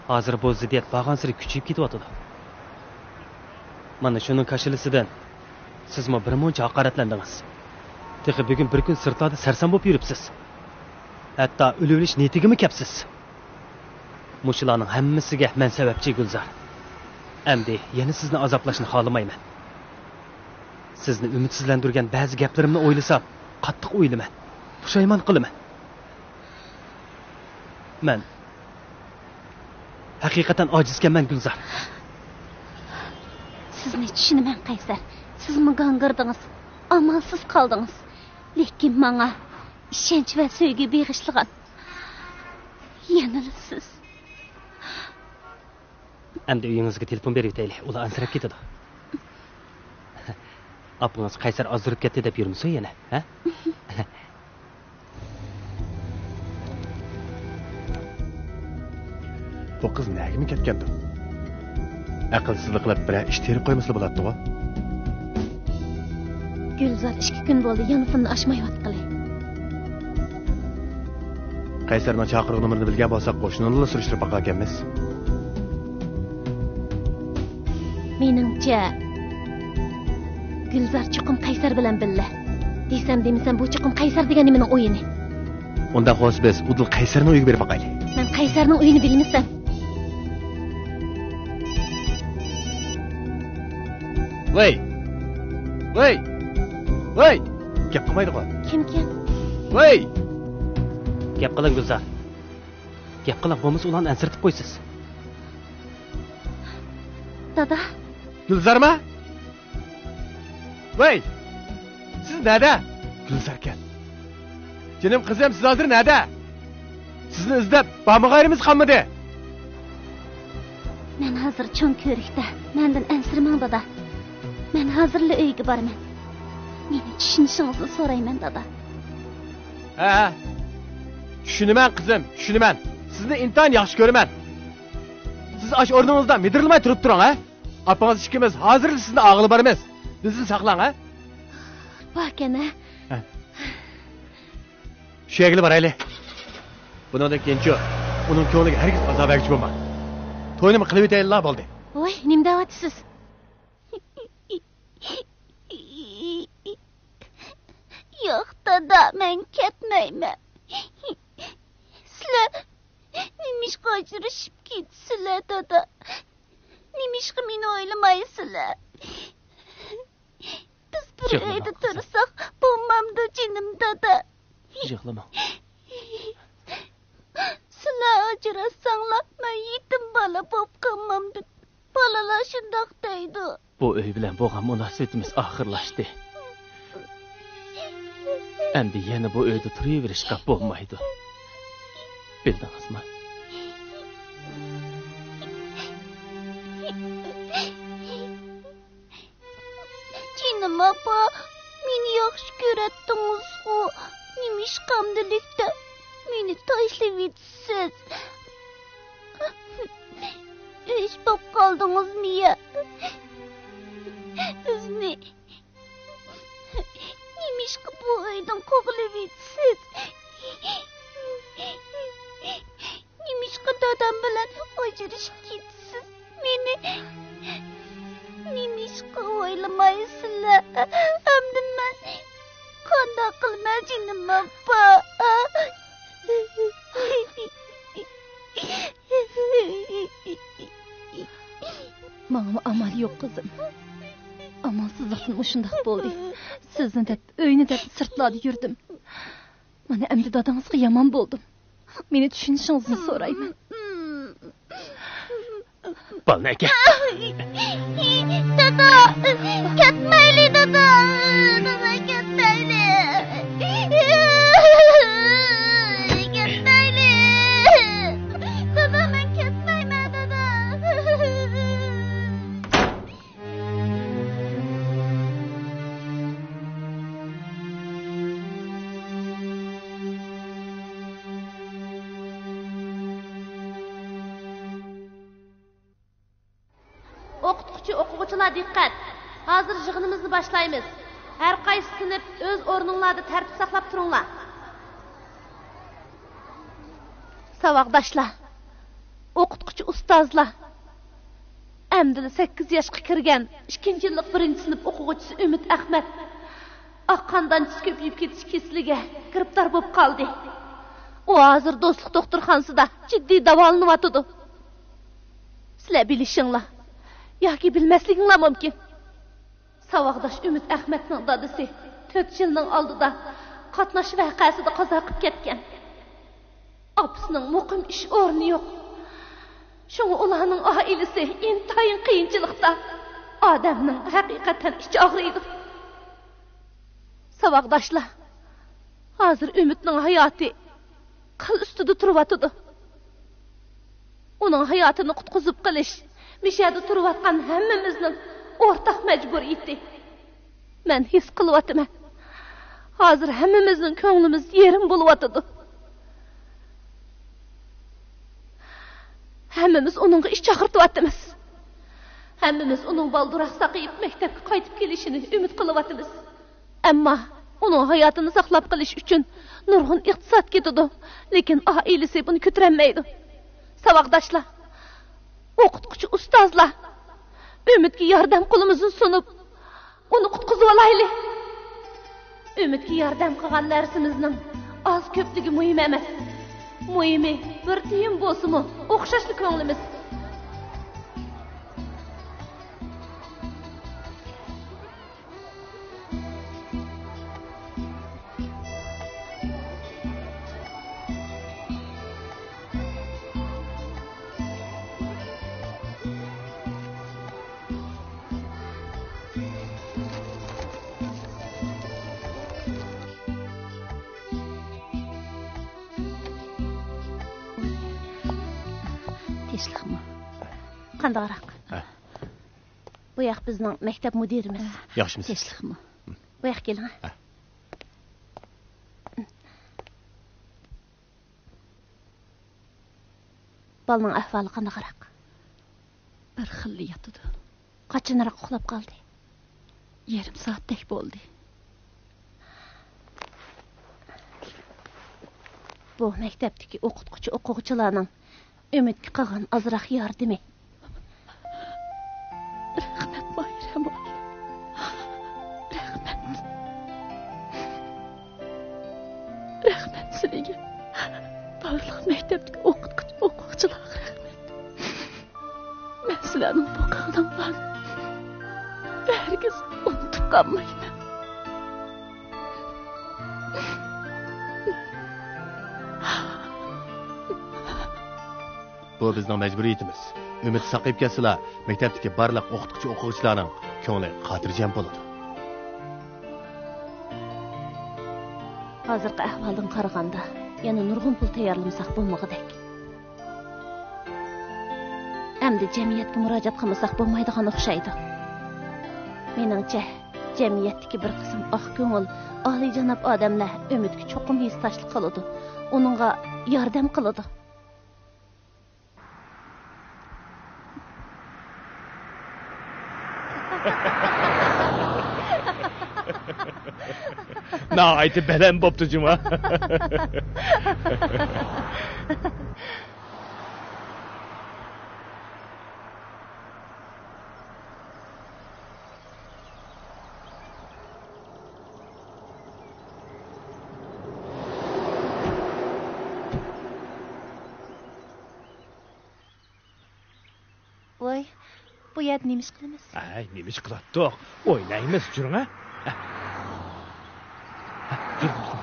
ھازىر بۇ زىددىيەت بارغانسېرى كۈچىيىپ كېتىۋاتىدۇ. مانا شۇنىڭ كاشىلىسىدىن سىزمۇ بىر مۇنچە ھاقارەتلەندىڭىز. تېخى بۈگۈن بىر كۈن سىرتلاردا سەرسان بولۇپ يۈرۈپسىز. ھەتتا ئۆلۈۋېلىش نىيىتىگىمۇ كەپسىز. مۇشۇلارنىڭ ھەممىسىگە مەن سەۋەبچى، گۈلزار. ئەمدى يەنە سىزنى ئازابلاشنى خالىمايمەن. سىزنى ئۈمىدسىزلەندۈرگەن بەزى گەپلىرىمنى ئويلىسام، قاتتىق ئويلىمەن، پۇشايمان قىلىمەن. مەن ھەقىقەتەن ئاجىزكەنمەن، گۈلزار. سىزنى چۈشىنىمەن، قەيسەر. سىزمۇ گاڭگىردىڭىز، ئامالسىز قالدىڭىز. لېكىن ماڭا ئىشەنچ ۋە سۆيگۈ بېغىشلىغان يەنىلا سىز. ئەمدى ئۆيىڭىزگە تېلېفون بېرىۋېتەيلى، ئۇلار ئەنسىرەپ كېتىدۇ. ئاپىڭىز قەيسەر ئازدۇرۇپ كەتتى دەپ يۈرمىسۇن يەنە، ھە؟ بۇ قىز نەگىمۇ كەتكەندۇ؟ ئەقىلسىزلىق قىلىپ بىرەر ئىش تېرىپ قويمىسىلا بولاتتىغۇ. گۈلزار ئىككى كۈن بولدى يانفوننى ئاچمايۋاتقىلى. قەيسەرنىڭ چاقىرغۇ نومۇرىنى بىلگەن بولساق، قوشنىنىلا سۈرۈشتۈرۈپ باقاركەنمىز. مېنىڭچە، گۈلزار چوقۇم قەيسەر بىلەن بىللە. دېسەم دېمىسەم، بۇ چوقۇم قەيسەر دېگەن نېمىنىڭ ئويۇنى. ئۇنداق بولسا، بىز ئۇدۇل قەيسەرنىڭ ئۆيىگە بېرىپ باقايلى. مەن قەيسەرنىڭ ئۆيىنى بىلمىسەم. ۋەي! ۋەي! ۋەي! گەپ قىلمايدىغۇ. كىمكىن؟ ۋەي! گەپ قىلىڭ، گۈلزار. گەپ قىلىڭ، بولمىسا ئۇلارنى ئەنسىرىتىپ قويىسىز. دادا. گۈلزارما؟ ۋەي! سىز نەدە؟ گۈلزاركەن. جېنىم قىزىم، سىز ھازىر نەدە؟ سىزنى ئىزدەپ بارمىغايلىمىز قالمىدى. مەن ھازىر چوڭ كۆۋرۈكتە. مەندىن ئەنسىرىمەڭ، دادا. مەن ھازىرلا ئۆيگە بارىمەن. مېنى چۈشىنىشىڭىزنى سورايمەن، دادا. ھە، ھە. چۈشىنىمەن، قىزىم، چۈشىنىمەن. سىزنى ئىنتايىن ياخشى كۆرىمەن. سىز ئاشۇ ئورنىڭىزدا مىدىرلىماي تۇرۇپ تۇرۇڭ، ھە؟ ئاپىڭىز ئىككىمىز ھازىرلا سىزنى ئاغىلى بارىمىز. بىزنى ساقلاڭ، ھە؟ باركەن، ھە؟ ھە. شۇ يەرگىلا بارايلى. بۇنىڭدىن كېيىنچۇ، ئۇنىڭ كۆڭلىگە ھەرگىز ئازار بەرگۈچى بولما. توينىمۇ قىلىۋېتەيلىلا بولدى. ۋاي، نېمە دەۋاتىسىز؟ ياق، دادا، مەن كەتمەيمەن. سىلەر نېمىشقا ئاجرىشىپ كېتىسىلەر، دادا؟ نېمىشقا مېنى ئويلىمايسىلەر؟ بىز بىر يىغلىما، ئۆيدە قىزىم. تۇرساق بولمامدۇ، جېنىم دادا؟ يىغلىما. سىلەر ئاجراشساڭلار، مەن يېتىم بالا بولۇپ قالمامدىم. بالىلار شۇنداق دەيدۇ. بۇ ئۆي بىلەن بولغان مۇناسىۋىتىمىز ئاخىرلاشتى. ئەمدى يەنە بۇ ئۆيدە تۇرۇۋېرىشقا بولمايدۇ. بىلدىڭىزمۇ؟ جېنىم ئاپا، مېنى ياخشى كۆرەتتىڭىزغۇ؟ نېمىشقا ئەمدىلىكتە مېنى تاشلىۋېتىسىز؟ ئۆچ بولۇپ قالدىڭىزمۇ يا؟ بىزنى نېمىشقا بۇ ئۆيدىن قوغلىۋېتىسىز؟ نېمىشقا دادام بىلەن ئاجرىشىپ كېتىسىز؟ مېنى نېمىشقا ئويلىمايسىلەر؟ ئەمدى مەن قانداق قىلىمەن، جېنىم ئاپا؟ ماڭىمۇ ئامال يوق، قىزىم. ئامالسىزلىقتىن مۇشۇنداق بولدى. سىزنى دەپ، ئۆينى دەپ سىرتلاردا يۈردۈم. مانا ئەمدى دادىڭىزغا يامان بولدۇم. مېنى چۈشىنىشىڭىزنى سورايمەن. بالىنى ئەكە. دادا، كەتمەيلى، دادا. دادا، كەتمەيلى. كەتمەيلى. دادا، مەن كەتمەيمەن، دادا. ئوقۇتقۇچى، ئوقۇغۇچىلار دىققەت! ھازىر يىغىنىمىزنى باشلايمىز. ھەر قايسى سىنىپ ئۆز ئورنۇڭلاردا تەرتىپ ساقلاپ تۇرۇڭلار. ساۋاقداشلار، ئوقۇتقۇچى ئۇستازلار، ئەمدىلا سەككىز ياشقا كىرگەن ئىككىنچى يىللىق بىرىنچى سىنىپ ئوقۇغۇچىسى ئۈمىد ئەخمەت ئاق قان دانچىسى كۆپىيىپ كېتىش كېسىلىگە گىرىپتار بولۇپ قالدى. ئۇ ھازىر دوستلۇق دوختۇرخانىسىدا جىددىي داۋالىنىۋاتىدۇ. سىلەر بىلىشىڭلار ياكى بىلمەسلىكىڭلار مۇمكىن. ساۋاقداش ئۈمىد ئەخمەتنىڭ دادىسى تۆت يىلنىڭ ئالدىدا قاتناش ۋەقەسىدە قازا قىلىپ كەتكەن. ئاپىسىنىڭ مۇقىم ئىش ئورنى يوق. شۇڭا ئۇلارنىڭ ئائىلىسى ئىنتايىن قىيىنچىلىقتا. ئادەمنىڭ ھەقىقەتەن ئىچى ئاغرىيدۇ. ساۋاقداشلار، ھازىر ئۈمىدنىڭ ھاياتى قىل ئۈستىدە تۇرۇۋاتىدۇ. ئۇنىڭ ھاياتىنى قۇتقۇزۇپ قېلىش مىشەدە تۇرۇۋاتقان ھەممىمىزنىڭ ئورتاق مەجبۇرىيىتى. مەن ھېس قىلىۋاتىمەن، ھازىر ھەممىمىزنىڭ كۆڭلىمىز يېرىم بولۇۋاتىدۇ. ھەممىمىز ئۇنىڭغا ئىچ ئاغرىتىۋاتىمىز. ھەممىمىز ئۇنىڭ بالدۇرراق ساقىيىپ، مەكتەپكە قايتىپ كېلىشىنى ئۈمىد قىلىۋاتىمىز. ئەمما ئۇنىڭ ھاياتىنى ساقلاپ قېلىش ئۈچۈن نۇرغۇن ئىقتىساد كېتىدۇ، لېكىن ئائىلىسى بۇنى كۆتۈرەلمەيدۇ. ساۋاقداشلار، ئوقۇتقۇچى ئۇستازلار، ئۈمىدكە ياردەم قولىمىزنى سۇنۇپ، ئۇنى قۇتقۇزۇۋالايلى. ئۈمىدكە ياردەم قىلغان نەرسىمىزنىڭ ئاز-كۆپلۈكى مۇھىم ئەمەس. مۇھىمى، بىر تىيىن بولسىمۇ، ئوخشاشلا كۆڭلىمىز. تىنچلىقمۇ؟ قانداقراق؟ ھە. بۇ ياق بىزنىڭ مەكتەپ مۇدىرىمىز. ياخشىمۇ؟ تىنچلىقمۇ؟ بۇ ياققا كېلىڭ. ھە. بالىنىڭ ئەھۋالى قانداقراق؟ بىر خىللا ياتىدۇ. قاچانراق ئۇخلاپ قالدى؟ يېرىم سائەتتەك بولدى. بۇ مەكتەپتىكى ئوقۇتقۇچى ئوقۇغۇچىلارنىڭ ئۈمىدكە قىلغان ئازراق ياردىمى. رەھمەت، ماھىرە مۇئەللىم. رەھمەت. رەھمەت سىلىگە. بارلىق مەكتەپتىكى ئوقۇتقۇچى، ئوقۇغۇچىلارغا رەھمەت. مەن سىلەرنىڭ بۇ قىلغىنىڭلارنى ھەرگىز ئۇنتۇپ قالمايمەن. بۇ بىزنىڭ مەجبۇرىيىتىمىز. ئۈمىد ساقىيىپ كەتسىلا، مەكتەپتىكى بارلىق ئوقۇتقۇچى-ئوقۇغۇچىلارنىڭ كۆڭلى خاتىرجەم بولىدۇ. ھازىرقى ئەھۋالدىن قارىغاندا، يەنە نۇرغۇن پۇل تەييارلىمىساق بولمىغۇدەك. ئەمدى جەمئىيەتكە مۇراجىئەت قىلمىساق بولمايدىغان ئوخشايدۇ. مېنىڭچە، جەمئىيەتتىكى بىر قىسىم ئاق كۆڭۈل، ئالىيجاناب ئادەملەر ئۈمىدكە چوقۇم ھېسداشلىق قىلىدۇ، ئۇنىڭغا ياردەم قىلىدۇ. ناھايىتى بەلەن بوپتۇ جۇما. ۋاي، بۇ يەردە نېمە ئىش قىلىمىز؟ ھەي، نېمە ئىش قىلاتتۇق؟ ئوينايمىز، جۈرۈڭە. ھە. ھە، جۈر، جۈر.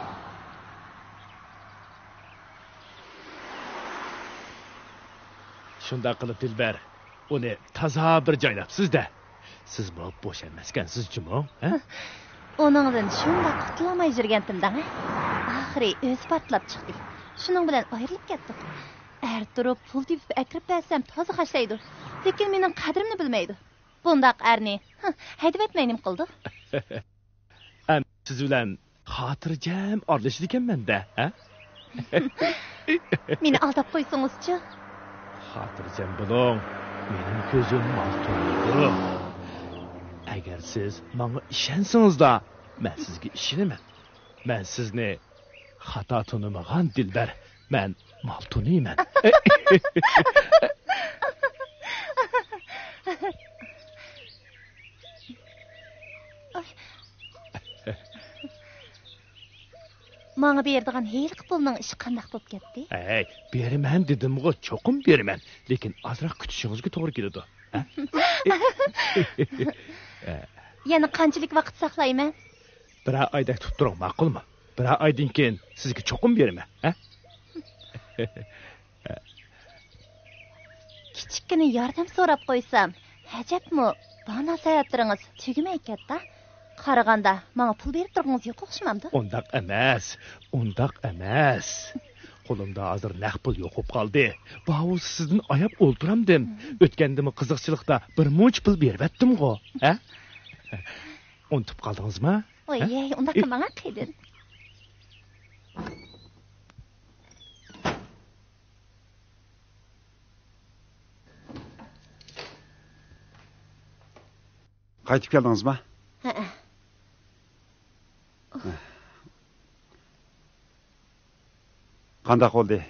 شۇنداق قىلىپ، دىلبەر، ئۇنى تازا بىر جايلاپسىز-دە. سىزمۇ بوش ئەمەسكەنسىز جۇمۇ، ھە؟ ئۇنىڭدىن شۇنداق قۇتۇلالماي يۈرگەنتىم دەڭە. ئاخىرى ئۆزى پارتلاپ چىقتى. شۇنىڭ بىلەن ئايرىلىپ كەتتۇق. ئەر تۇرۇپ پۇل تېپىپ ئەكىرىپ بەرسەم تازا خاشلايدۇ. لېكىن مېنىڭ قەدرىمنى بىلمەيدۇ. بۇنداق ئەرنى، ھە، ھەيدىۋەتمەي نېمە قىلىدۇ؟ ئەمدى سىز بىلەن خاتىرجەم ئارىلىشىدىكەنمەن-دە، ھە؟ مېنى ئالداپ قويسىڭىزچۇ؟ خاتىرجەم بولۇڭ، مېنىڭ كۆزۈم مال تونۇيدۇ. ئەگەر سىز ماڭا ئىشەنسىڭىزلا، مەن سىزگە ئىشىنىمەن. مەن سىزنى خاتا تونۇمىغان، دىلبەر. مەن مال تونۇيمەن. ماڭا بېرىدىغان ھېلىقى پۇلنىڭ ئىشى قانداق بولۇپ كەتتى؟ ھەي، بېرىمەن دېدىمغۇ، چوقۇم بېرىمەن. لېكىن ئازراق كۈتۈشىڭىزگە توغرا كېلىدۇ. ھە؟ يەنە قانچىلىك ۋاقىت ساقلايمەن؟ بىرەر ئايدەك تۇتۇپ تۇرۇڭ، ماقۇلمۇ؟ بىرەر ئايدىن كېيىن سىزگە چوقۇم بېرىمەن، ھە؟ كىچىككىنە ياردەم سوراپ قويسام، ئەجەبمۇ، باناساياتلىرىڭىز تۈگىمەي كەتتى. قارىغاندا، ماڭا پۇل بېرىپ تۇرغىڭىز يوق ئوخشىمامدۇ؟ ئۇنداق ئەمەس، ئۇنداق ئەمەس. قولۇمدا ھازىر نەق پۇل يوق بولۇپ قالدى. باۋۇ سىزدىن ئاياپ ئولتۇرامدىم. ئۆتكەندىمۇ قىزىقچىلىقتا بىر مۇنچە پۇل بېرىۋەتتىمغۇ، ھە؟ ئۇنتۇپ قالدىڭىزما؟ ۋاي، ھە؟ ئۇنداق قىلماڭ، قېدىر. قايتىپ كەلدىڭىزما؟ ھەئە. قانداق بولدى؟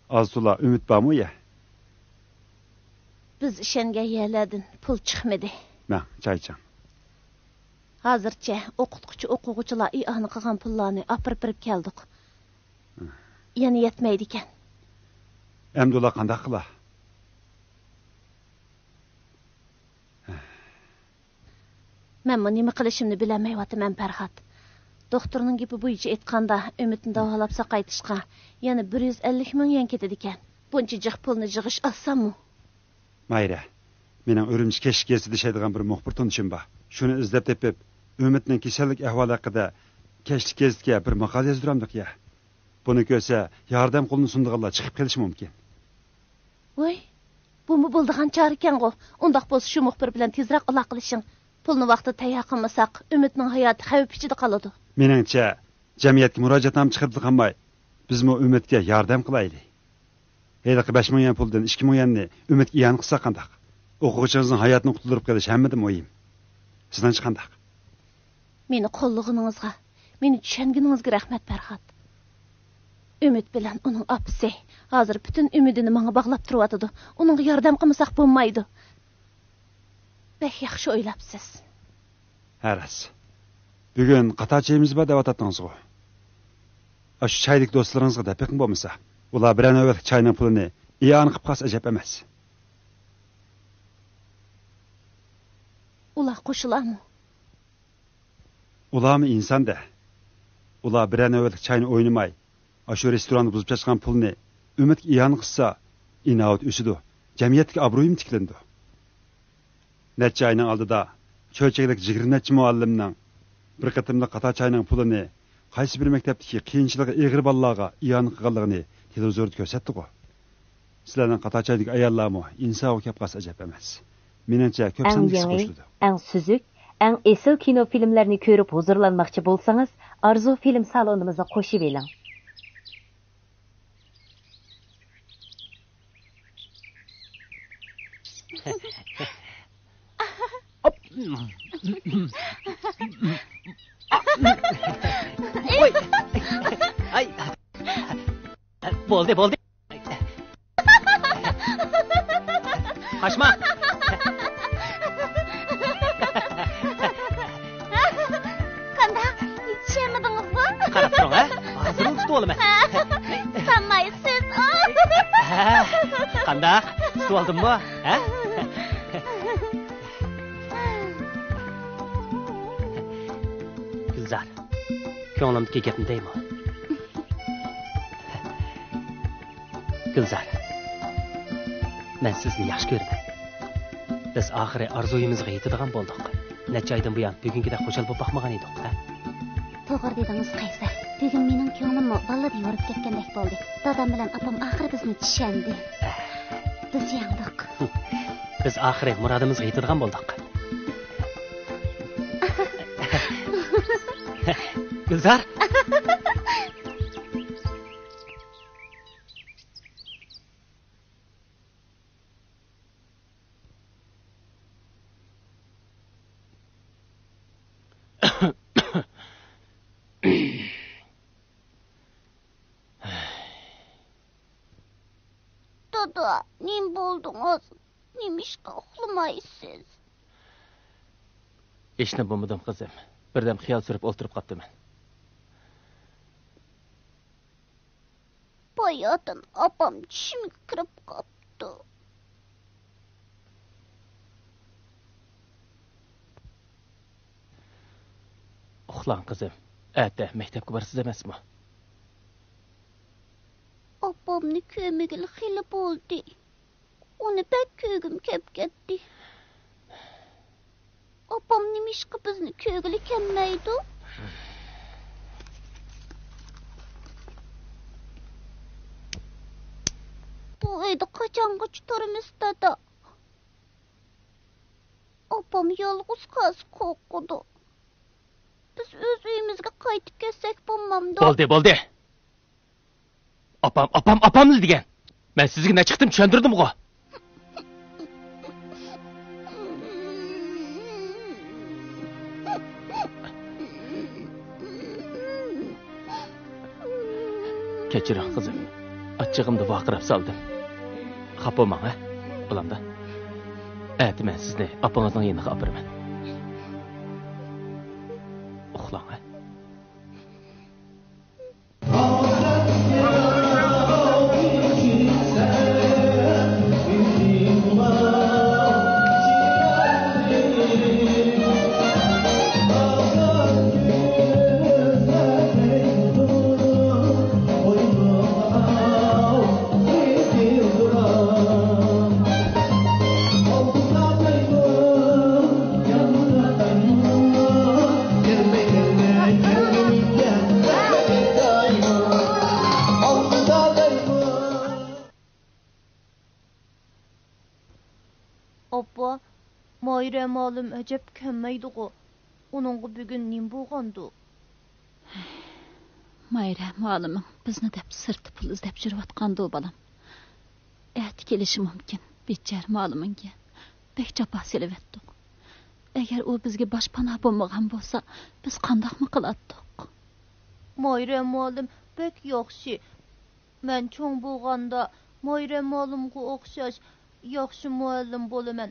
ئاز-تولا ئۈمىد بارمۇ يا؟ بىز ئىشەنگەن يەرلەردىن پۇل چىقمىدى. مەن، چاي ئىچىڭ. ھازىرچە ئوقۇتقۇچى ئوقۇغۇچىلار ئىئانە قىلغان پۇللارنى ئاپىرىپ بېرىپ كەلدۇق. يەنە يەتمەيدىكەن. ئەمدى ئۇلار قانداق قىلا؟ مەنمۇ نېمە قىلىشىمنى بىلەلمەيۋاتىمەن، پەرھات. دوختۇرنىڭ گېپى بويىچە ئېيتقاندا، ئۈمىدنى داۋالاپ ساقايتىشقا يەنە بىر يۈز ئەللىك مىڭ يۈەن كېتىدىكەن. بۇنچە جىق پۇلنى يىغىش ئاسانمۇ؟ ماھىرە، مېنىڭ ئۈرۈمچى كەچلىك گېزىتىدە ئىشلەيدىغان بىر مۇخبىر تونۇشۇم بار. شۇنى ئىزدەپ تېپىپ، ئۈمىدنىڭ كېسەللىك ئەھۋالى ھەققىدە كەچلىك گېزىتكە بىر ماقالە يازدۇرامدۇق يا؟ بۇنى كۆرسە، ياردەم قولىنى سۇنىدىغانلار چىقىپ قېلىشى مۇمكىن. ۋاي، بولىدىغان چارىكەنغۇ. ئۇنداق بولسا شۇ مۇخبىر بىلەن تېزرەك ئالاقىلىشىڭ. پۇلنى ۋاقتىدا تەييار قىلمىساق، ئۈمىدنىڭ ھاياتى خەۋپ ئىچىدە قالىدۇ. مېنىڭچە، جەمئىيەتكە مۇراجىئەتنامە چىقىرىپلا قالماي، بىزمۇ ئۈمىدكە ياردەم قىلايلى. ھېلىقى بەش مىڭ يۈەن پۇلدىن ئىككى مىڭ يۈەننى ئۈمىدكە ئىئانە قىلساق قانداق؟ ئوقۇغۇچىڭىزنىڭ ھاياتىنى قۇتۇلدۇرۇپ قېلىش ھەممىدىن مۇھىم. سىزنىڭچە قانداق؟ مېنى قوللىغىنىڭىزغا، مېنى چۈشەنگىنىڭىزگە رەھمەت، پەرھات. ئۈمىد بىلەن ئۇنىڭ ئاپىسى ھازىر پۈتۈن ئۈمىدىنى ماڭا باغلاپ تۇرۇۋاتىدۇ. ئۇنىڭغا ياردەم قىلمىساق بولمايدۇ. بەك ياخشى ئويلاپسىز. ھە، راست. بۈگۈن قاتار چېيىمىز بار دەۋاتاتتىڭىزغۇ؟ ئاشۇ چايدىكى دوستلىرىڭىزغا دەپ بېقىڭ بولمىسا. ئۇلار بىرەر نۆۋەتلىك چاينىڭ پۇلىنى ئىئانە قىلىپ قالسا ئەجەب ئەمەس. ئۇلار قوشۇلارمۇ؟ ئۇلارمۇ ئىنسان-دە. ئۇلار بىرەر نۆۋەتلىك چاينى ئوينىماي، ئاشۇ رېستوراندا بۇزۇپ چاچقان پۇلنى ئۈمىدكە ئىئانە قىلسا، ئىناۋەت ئۆسىدۇ، جەمئىيەتتىكى ئابرۇيىمۇ تىكلىنىدۇ. نەچچە ئاينىڭ ئالدىدا چۆچەكلىك يىگىرمە نەچچە مۇئەللىمنىڭ بىر قېتىملىق قاتار چاينىڭ پۇلىنى قايسى بىر مەكتەپتىكى قىيىنچىلىقى ئېغىر بالىلارغا ئىئانە قىلغانلىقىنى تېلېۋىزوردا كۆرسەتتىغۇ. سىلەرنىڭ قاتار چايدىكى ئاياللارمۇ ئىنسانغا كەپ قالسا ئەجەب ئەمەس. مېنىڭچە، كۆپ ئەڭ ساندىكىسى يېڭى، قوشۇلىدۇ. ئەڭ سۈزۈك، ئەڭ ئېسىل كىنو فىلىملەرنى كۆرۈپ ھۇزۇرلانماقچى بولسىڭىز، ئارزۇ فىلىم سالونىمىزغا قوشۇۋېلىڭ. ئاي. بولدى، بولدى. قاچما. قانداق؟ يېتىشەلمىدىڭىزغۇ؟ قاراپ تۇرۇڭ، ھە؟ ھازىرلا تۇتۇۋالىمەن. سانمايسىز. ھە، قانداق؟ تۇتۇۋالدىممۇ؟ ھە؟ گۈلزار، كۆڭلۈمدىكى گەپنى دەيمۇ؟ گۈلزار، مەن سىزنى ياخشى كۆرىمەن. بىز ئاخىرى ئارزۇيىمىزغا يېتىدىغان بولدۇق. نەچچە ئايدىن بۇيان بۈگۈنكىدەك خۇشال بولۇپ باقمىغان ئىدۇق، ھە؟ توغرا دېدىڭىز، قەيسەر. بۈگۈن مېنىڭ كۆڭلۈممۇ بالىدەك يورۇپ كەتكەندەك بولدى. دادام بىلەن ئاپام ئاخىرى بىزنى چۈشەندى. بىز يەڭدۇق. بىز ئاخىرى مۇرادىمىزغا يېتىدىغان بولدۇق. گۈلزار! دادا، نېمە بولدىڭىز؟ نېمىشقا ئۇخلىمايسىز؟ ھېچنېمە بولمىدىم، قىزىم. بىردەم خىيال سۈرۈپ ئولتۇرۇپ قاپتىمەن. باياتىن ئاپام چۈشۈمگە كىرىپ قاپتۇ. ئۇخلاڭ، قىزىم. ئەتە مەكتەپكە بارىسىز ئەمەسمۇ؟ ئاپامنى كۆرمىگىلى خېلى بولدى. ئۇنى بەك كۆرگۈم كەپ كەتتى. ئاپام نېمىشقا بىزنى كۆرگىلى كەلمەيدۇ؟ بۇ ئۆيدە قاچانغىچە تۇرىمىز، دادا؟ ئاپام يالغۇز قالسا قورقىدۇ. بىز ئۆز ئۆيىمىزگە قايتىپ كەتسەك بولمامدۇ؟ بولدى، بولدى. ئاپام، ئاپام، ئاپاملا دېگەن. مەن سىزگە نەچچە قېتىم چۈشەندۈردۈمغۇ؟ كەچۈرۈڭ، قىزىم. ئاچچىقىمدا ۋارقىراپ سالدىم. خاپا بولماڭ، ھە؟ بولامدۇ؟ ئەتە مەن سىزنى ئاپىڭىزنىڭ يېنىغا ئاپىرىمەن. ئۇخلاڭ، ھە؟ ئاپا، مايرە مۇئەللىم ئەجەب كەلمەيدىغۇ. ئۇنىڭغا بۈگۈن نېمە بولغاندۇ؟ مايرە مۇئەللىمىڭ بىزنى دەپ سىرتتا پۇل ئىزدەپ يۈرۈۋاتقاندۇ، بالام؟ ئەتە كېلىشى مۇمكىن. بىچارە مۇئەللىمىڭگە بەك جاپا سېلىۋەتتۇق. ئەگەر ئۇ بىزگە باشپاناھ بولمىغان بولسا، بىز قانداقمۇ قىلاتتۇق؟ مايرە مۇئەللىم بەك ياخشى. مەن چوڭ بولغاندا مايرە مۇئەللىمغا ئوخشاش ياخشى مۇئەللىم بولىمەن.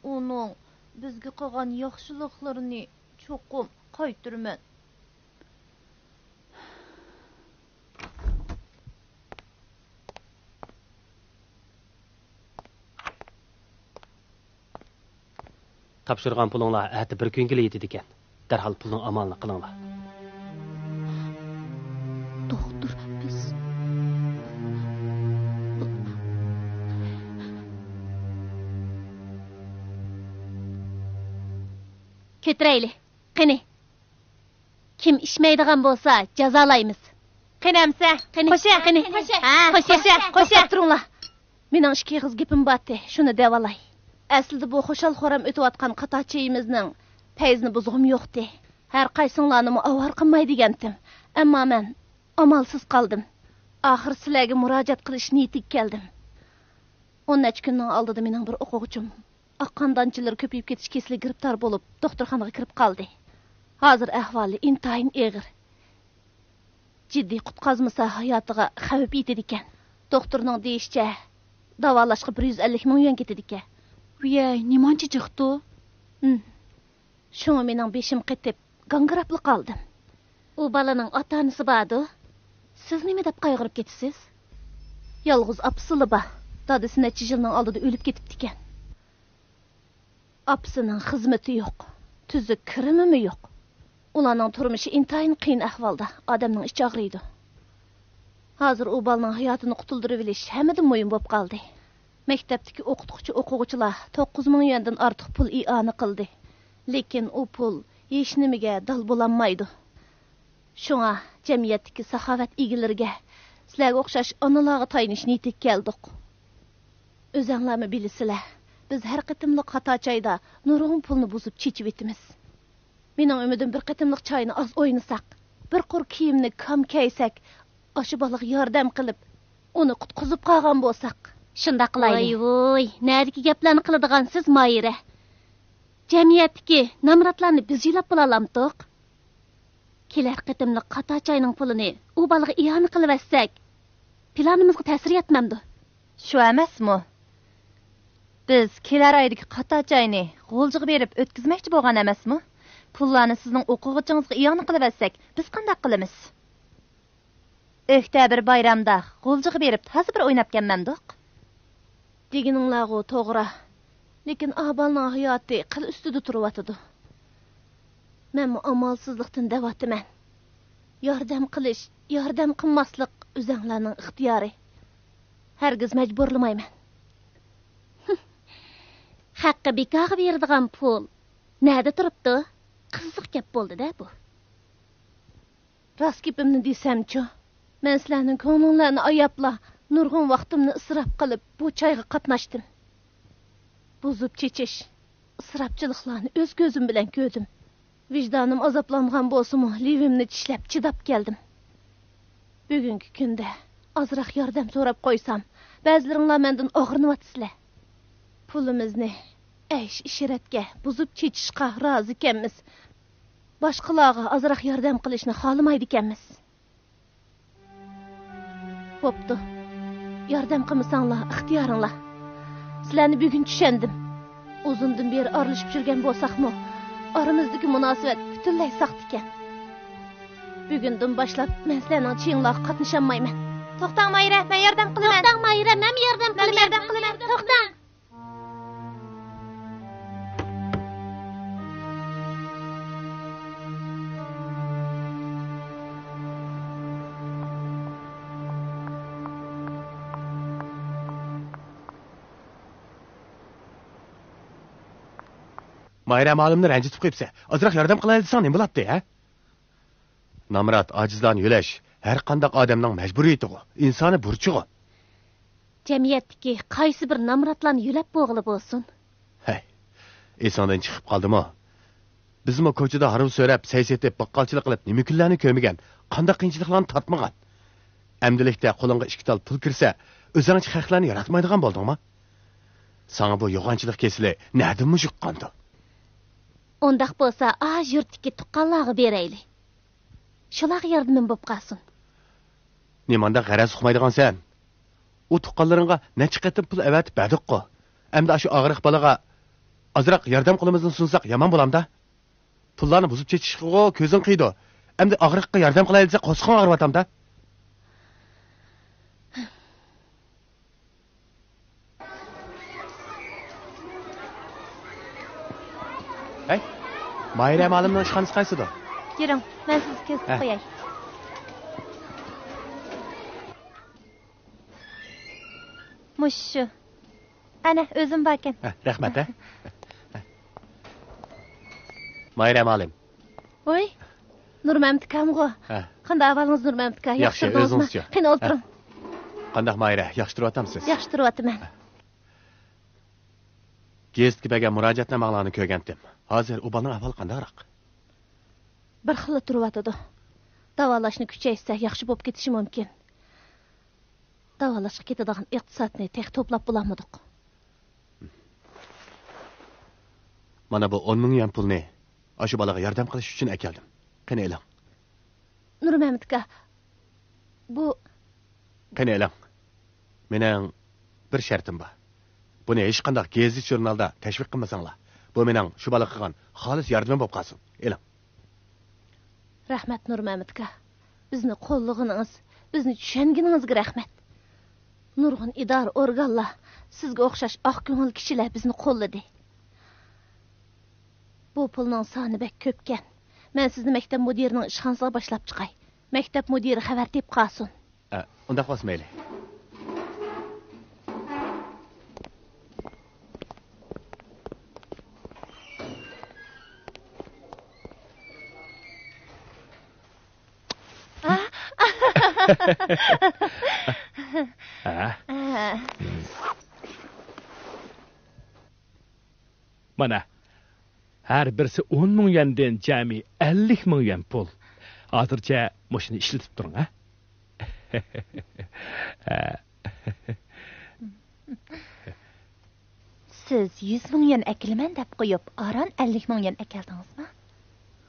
ئۇنىڭ بىزگە قىلغان ياخشىلىقلىرىنى چوقۇم قايتۇرىمەن. تاپشۇرغان پۇلۇڭلار ئەتە بىر كۈنگىلا يېتىدىكەن. دەرھال پۇلنىڭ ئامالىنى قىلىڭلار. دوختۇر، بىز كۆتۈرەيلى. قېنى، كىم ئىچمەيدىغان بولسا، جازالايمىز. قېنى ئەمسە، قېنى، قوشە، قېنى. ھە، قوشە، قوشە، قوشە. توختاپ تۇرۇڭلار. مېنىڭ ئىككى ئېغىز گېپىم بارتى، شۇنى دەۋالاي. ئەسلىدە بۇ خۇشال-خۇرام ئۆتۈۋاتقان قاتار چېيىمىزنىڭ پەيزىنى بۇزغۇم يوقتى. ھەر قايسىڭلارنىمۇ ئاۋارە قىلماي دېگەنتىم. ئەمما مەن ئامالسىز قالدىم. ئاخىر سىلەرگە مۇراجىئەت قىلىش نىيىتىگە كەلدىم. ئون نەچچە كۈننىڭ ئالدىدا مېنىڭ بىر ئوقۇغۇچىم ئاق قان دانچىلىرى كۆپىيىپ كېتىش كېسىلىگە گىرىپتار بولۇپ، دوختۇرخانىغا كىرىپ قالدى. ھازىر ئەھۋالى ئىنتايىن ئېغىر. جىددىي قۇتقازمىسا، ھاياتىغا خەۋپ يېتىدىكەن. دوختۇرنىڭ دېيىشىچە، داۋالاشقا بىر يۈز ئەللىك مىڭ يۈەن كېتىدىكەن. ۋىيەي، نېمانچە جىقتۇ؟ ھىم. شۇڭا مېنىڭ بېشىم قېتىپ، گاڭگىراپلا قالدىم. ئۇ بالىنىڭ ئاتا-ئانىسى باردۇ. سىز نېمە دەپ قايغۇرۇپ كېتىسىز؟ يالغۇز ئاپىسىلا بار. دادىسى نەچچە يىلنىڭ ئالدىدا ئۆلۈپ كېتىپتىكەن. ئاپىسىنىڭ خىزمىتى يوق، تۈزۈك كىرىمىمۇ يوق. ئۇلارنىڭ تۇرمۇشى ئىنتايىن قىيىن ئەھۋالدا، ئادەمنىڭ ئىچى ئاغرىيدۇ. ھازىر ئۇ بالىنىڭ ھاياتىنى قۇتۇلدۇرۇۋېلىش ھەممىدىن مۇھىم بولۇپ قالدى. مەكتەپتىكى ئوقۇتقۇچى ئوقۇغۇچىلار توققۇز مىڭ يۈەندىن ئارتۇق پۇل ئىئانە قىلدى. لېكىن ئۇ پۇل ھېچنېمىگە دال بولالمايدۇ. شۇڭا جەمئىيەتتىكى ساخاۋەت ئىگىلىرىگە، سىلەرگە ئوخشاش ئانىلارغا تايىنىش نىيىتىگە كەلدۇق. ئۆزەڭلارمۇ بىلىسىلەر، بىز ھەر قېتىملىق خاتا چايدا نۇرغۇن پۇلنى بۇزۇپ چېچىۋېتىمىز. مېنىڭ ئۈمىدىم، بىر قېتىملىق چاينى ئاز ئوينىساق، بىر قۇر كىيىمنى كام كەيسەك، ئاشۇ بالىغا ياردەم قىلىپ، ئۇنى قۇتقۇزۇپ قالغان بولساق. شۇنداق قىلايلى. ۋاي ۋۇي، نەدىكى گەپلەرنى قىلىدىغانسىز، ماھىرە؟ جەمئىيەتتىكى نامراتلارنى بىز يۆلەپ بولالامتۇق؟ كېلەر قېتىملىق خاتا چاينىڭ پۇلىنى ئۇ بالىغا ئىئانە قىلىۋەتسەك، پىلانىمىزغا تەسىر يەتمەمدۇ؟ شۇ ئەمەسمۇ؟ بىز كېلەر ئايدىكى خاتا چاينى غۇلجىغا بېرىپ ئۆتكۈزمەكچى بولغان ئەمەسمۇ؟ پۇللارنى سىزنىڭ ئوقۇغۇچىڭىزغا ئىئانە قىلىۋەتسەك، بىز قانداق قىلىمىز؟ ئۆكتەبىر بايرامدا غۇلجىغا بېرىپ تازا بىر ئويناپ كەلمەمدۇق؟ دېگىنىڭلارغۇ توغرا. لېكىن ئاھبالنىڭ ھاياتى قىل ئۈستىدە تۇرۇۋاتىدۇ. مەنمۇ ئامالسىزلىقتىن دەۋاتىمەن. ياردەم قىلىش، ياردەم قىلماسلىق ئۆزەڭلارنىڭ ئىختىيارى. ھەرگىز مەجبۇرلىمايمەن. خەققە بىكارغا بېرىدىغان پۇل نەدە تۇرۇپتۇ؟ قىزىق گەپ بولدى-دە بۇ. راست گېپىمنى دېسەمچۇ، مەن سىلەرنىڭ كۆڭلۈڭلارنى ئاياپلا، نۇرغۇن ۋاقتىمنى ئىسراپ قىلىپ، بۇ چايغا قاتناشتىم. بۇزۇپ چېچىش، ئىسراپچىلىقلارنى ئۆز كۆزۈم بىلەن كۆردۈم. ۋىجدانىم ئازابلانغان بولسىمۇ، لېۋىمنى چىشلەپ چىداپ كەلدىم. بۈگۈنكى كۈندە ئازراق ياردەم سوراپ قويسام، بەزىلىرىڭلار مەندىن ئاغرىنىۋاتىسىلەر. پۇلىمىزنى ئەيش-ئىشرەتكە، بۇزۇپ چېچىشقا رازىكەنمىز. باشقىلارغا ئازراق ياردەم قىلىشنى خالىمايدىكەنمىز. بوپتۇ. ياردەم قىلمىساڭلار، ئىختىيارىڭلار. سىلەرنى بۈگۈن چۈشەندىم. ئۇزۇندىن بېرى ئارىلىشىپ يۈرگەن بولساقمۇ، ئارىمىزدىكى مۇناسىۋەت پۈتۈنلەي ساختىكەن. بۈگۈندىن باشلاپ مەن سىلەرنىڭ چېيىڭلارغا قاتنىشالمايمەن. توختاڭ، ماھىرە، مەن ياردەم قىلىمەن. توختاڭ، ماھىرە، مەن ياردەم قىلىمەن. مەن ياردەم قىلىمەن. توختاڭ. ماھىرە مۇئەللىمنى رەنجىتىپ قويۇپسەن. ئازراق ياردەم قىلايلى دېسەڭ نېمە بولاتتى، ھە؟ نامرات، ئاجىزلارنى يۆلەش ھەر قانداق ئادەمنىڭ مەجبۇرىيىتىغۇ، ئىنسانىي بۇرچىغۇ. جەمئىيەتتىكى قايسى بىر نامراتلارنى يۆلەپ بولغىلى بولسۇن، ئېسىڭدىن چىقىپ قالدىمۇ؟ بىزمۇ كوچىدا ھارۋا سۆرەپ، سەي سېتىپ، باققالچىلىق قىلىپ، نېمە كۈنلەرنى كۆرمىگەن، قانداق قىيىنچىلىقلارنى تارتمىغان؟ ئەمدىلىكتە قولۇڭغا ئىككى تال پۇل كىرسە، ئۆزۈڭچە خەقلەرنى ياراتمايدىغان بولدۇڭمۇ؟ ساڭا بۇ يوغانچىلىق كېسىلى نەدىنمۇ يۇققاندۇ؟ ئۇنداق بولسا، ئا يۇرتتىكى تۇغقانلارغا بېرەيلى. شۇلارغا ياردىمىم بوپ قالسۇن. نېمانداق غەرەز ئۇقمايدىغانسەن؟ ئۇ تۇغقانلىرىڭغا نەچچە قېتىم پۇل ئەۋەتىپ بەردۇققۇ. ئەمدى ئاشۇ ئاغرىق بالىغا ئازراق ياردەم قولىمىزنى سۇنساق يامان بولامدا؟ پۇللارنى بۇزۇپ چېچىشقىغۇ كۆزۈڭ قىيىدۇ. ئەمدى ئاغرىققا ياردەم قىلاي دېسە قورسىقىڭ ئاغرىۋاتامدا؟ ھەي، ماھىرە مۇئەللىمنىڭ ئىشخانىسى قايسىدۇ؟ يۈرۈڭ، مەن سىزگە كۆرسىتىپ ھە. قوياي. مۇشۇ. ئەنە، ئۆزۈم باركەن. ھە، رەھمەت، ھە. ماھىرە مۇئەللىم. ۋوي، نۇرمەمتىكامغۇ؟ ھە. قانداق ئەھۋالىڭىز، نۇرمەمتىكا؟ ياخشى، ياخشى تۇردىڭىزمۇ؟ ئۆزىڭىزچۇ؟ قېنى، ھە. ئولتۇرۇڭ. قانداق ماھىرە، ياخشى تۇرۇۋاتامسىز؟ ياخشى تۇرۇۋاتىمەن. گېزىتكە بەرگەن مۇراجىئەتنامىڭلارنى كۆرگەنتىم. ھازىر ئۇ بالىنىڭ ئەھۋالى قانداقراق؟ بىر خىللا تۇرۇۋاتىدۇ. داۋالاشنى كۈچەيتسە، ياخشى بولۇپ كېتىشى مۇمكىن. داۋالاشقا كېتىدىغان ئىقتىسادنى تېخى توپلاپ بولالمىدۇق. مانا بۇ ئون مىڭ يۈەن پۇلنى ئاشۇ بالىغا ياردەم قىلىش ئۈچۈن ئەكەلدىم. قېنى ئېلىڭ. نۇرمەمەت ئاكا، بۇ قېنى ئېلىڭ. مېنىڭ بىر شەرتىم بار. بۇنى ھېچقانداق گېزىت-ژۇرنالدا تەشۋىق قىلمىساڭلار. بۇ مېنىڭ شۇ بالىغا قىلغان خالىس ياردىمىم بولۇپ قالسۇن. ئېلىڭ. رەھمەت، نۇرمەمەت ئاكا. بىزنى قوللىغىنىڭىز، بىزنى چۈشەنگىنىڭىزگە رەھمەت. نۇرغۇن ئىدارە، ئورگانلار، سىزگە ئوخشاش ئاق كۆڭۈل كىشىلەر بىزنى قوللىدى. بۇ پۇلنىڭ سانى بەك كۆپكەن. مەن سىزنى مەكتەپ مۇدىرىنىڭ ئىشخانىسىغا باشلاپ چىقاي. مەكتەپ مۇدىرى خەۋەر تېپىپ قالسۇن. ئە، ئۇنداق بولسا مەيلى. ھە؟ مانا، ھەر بىرسى ئون مىڭ يۈەندىن جەمئىي ئەللىك مىڭ يۈەن پۇل. ھازىرچە مۇشۇنى ئىشلىتىپ تۇرۇڭ، ھە؟ سىز يۈز مىڭ يۈەن ئەكېلىمەن دەپ قويۇپ، ئاران ئەللىك مىڭ يۈەن ئەكەلدىڭىزما؟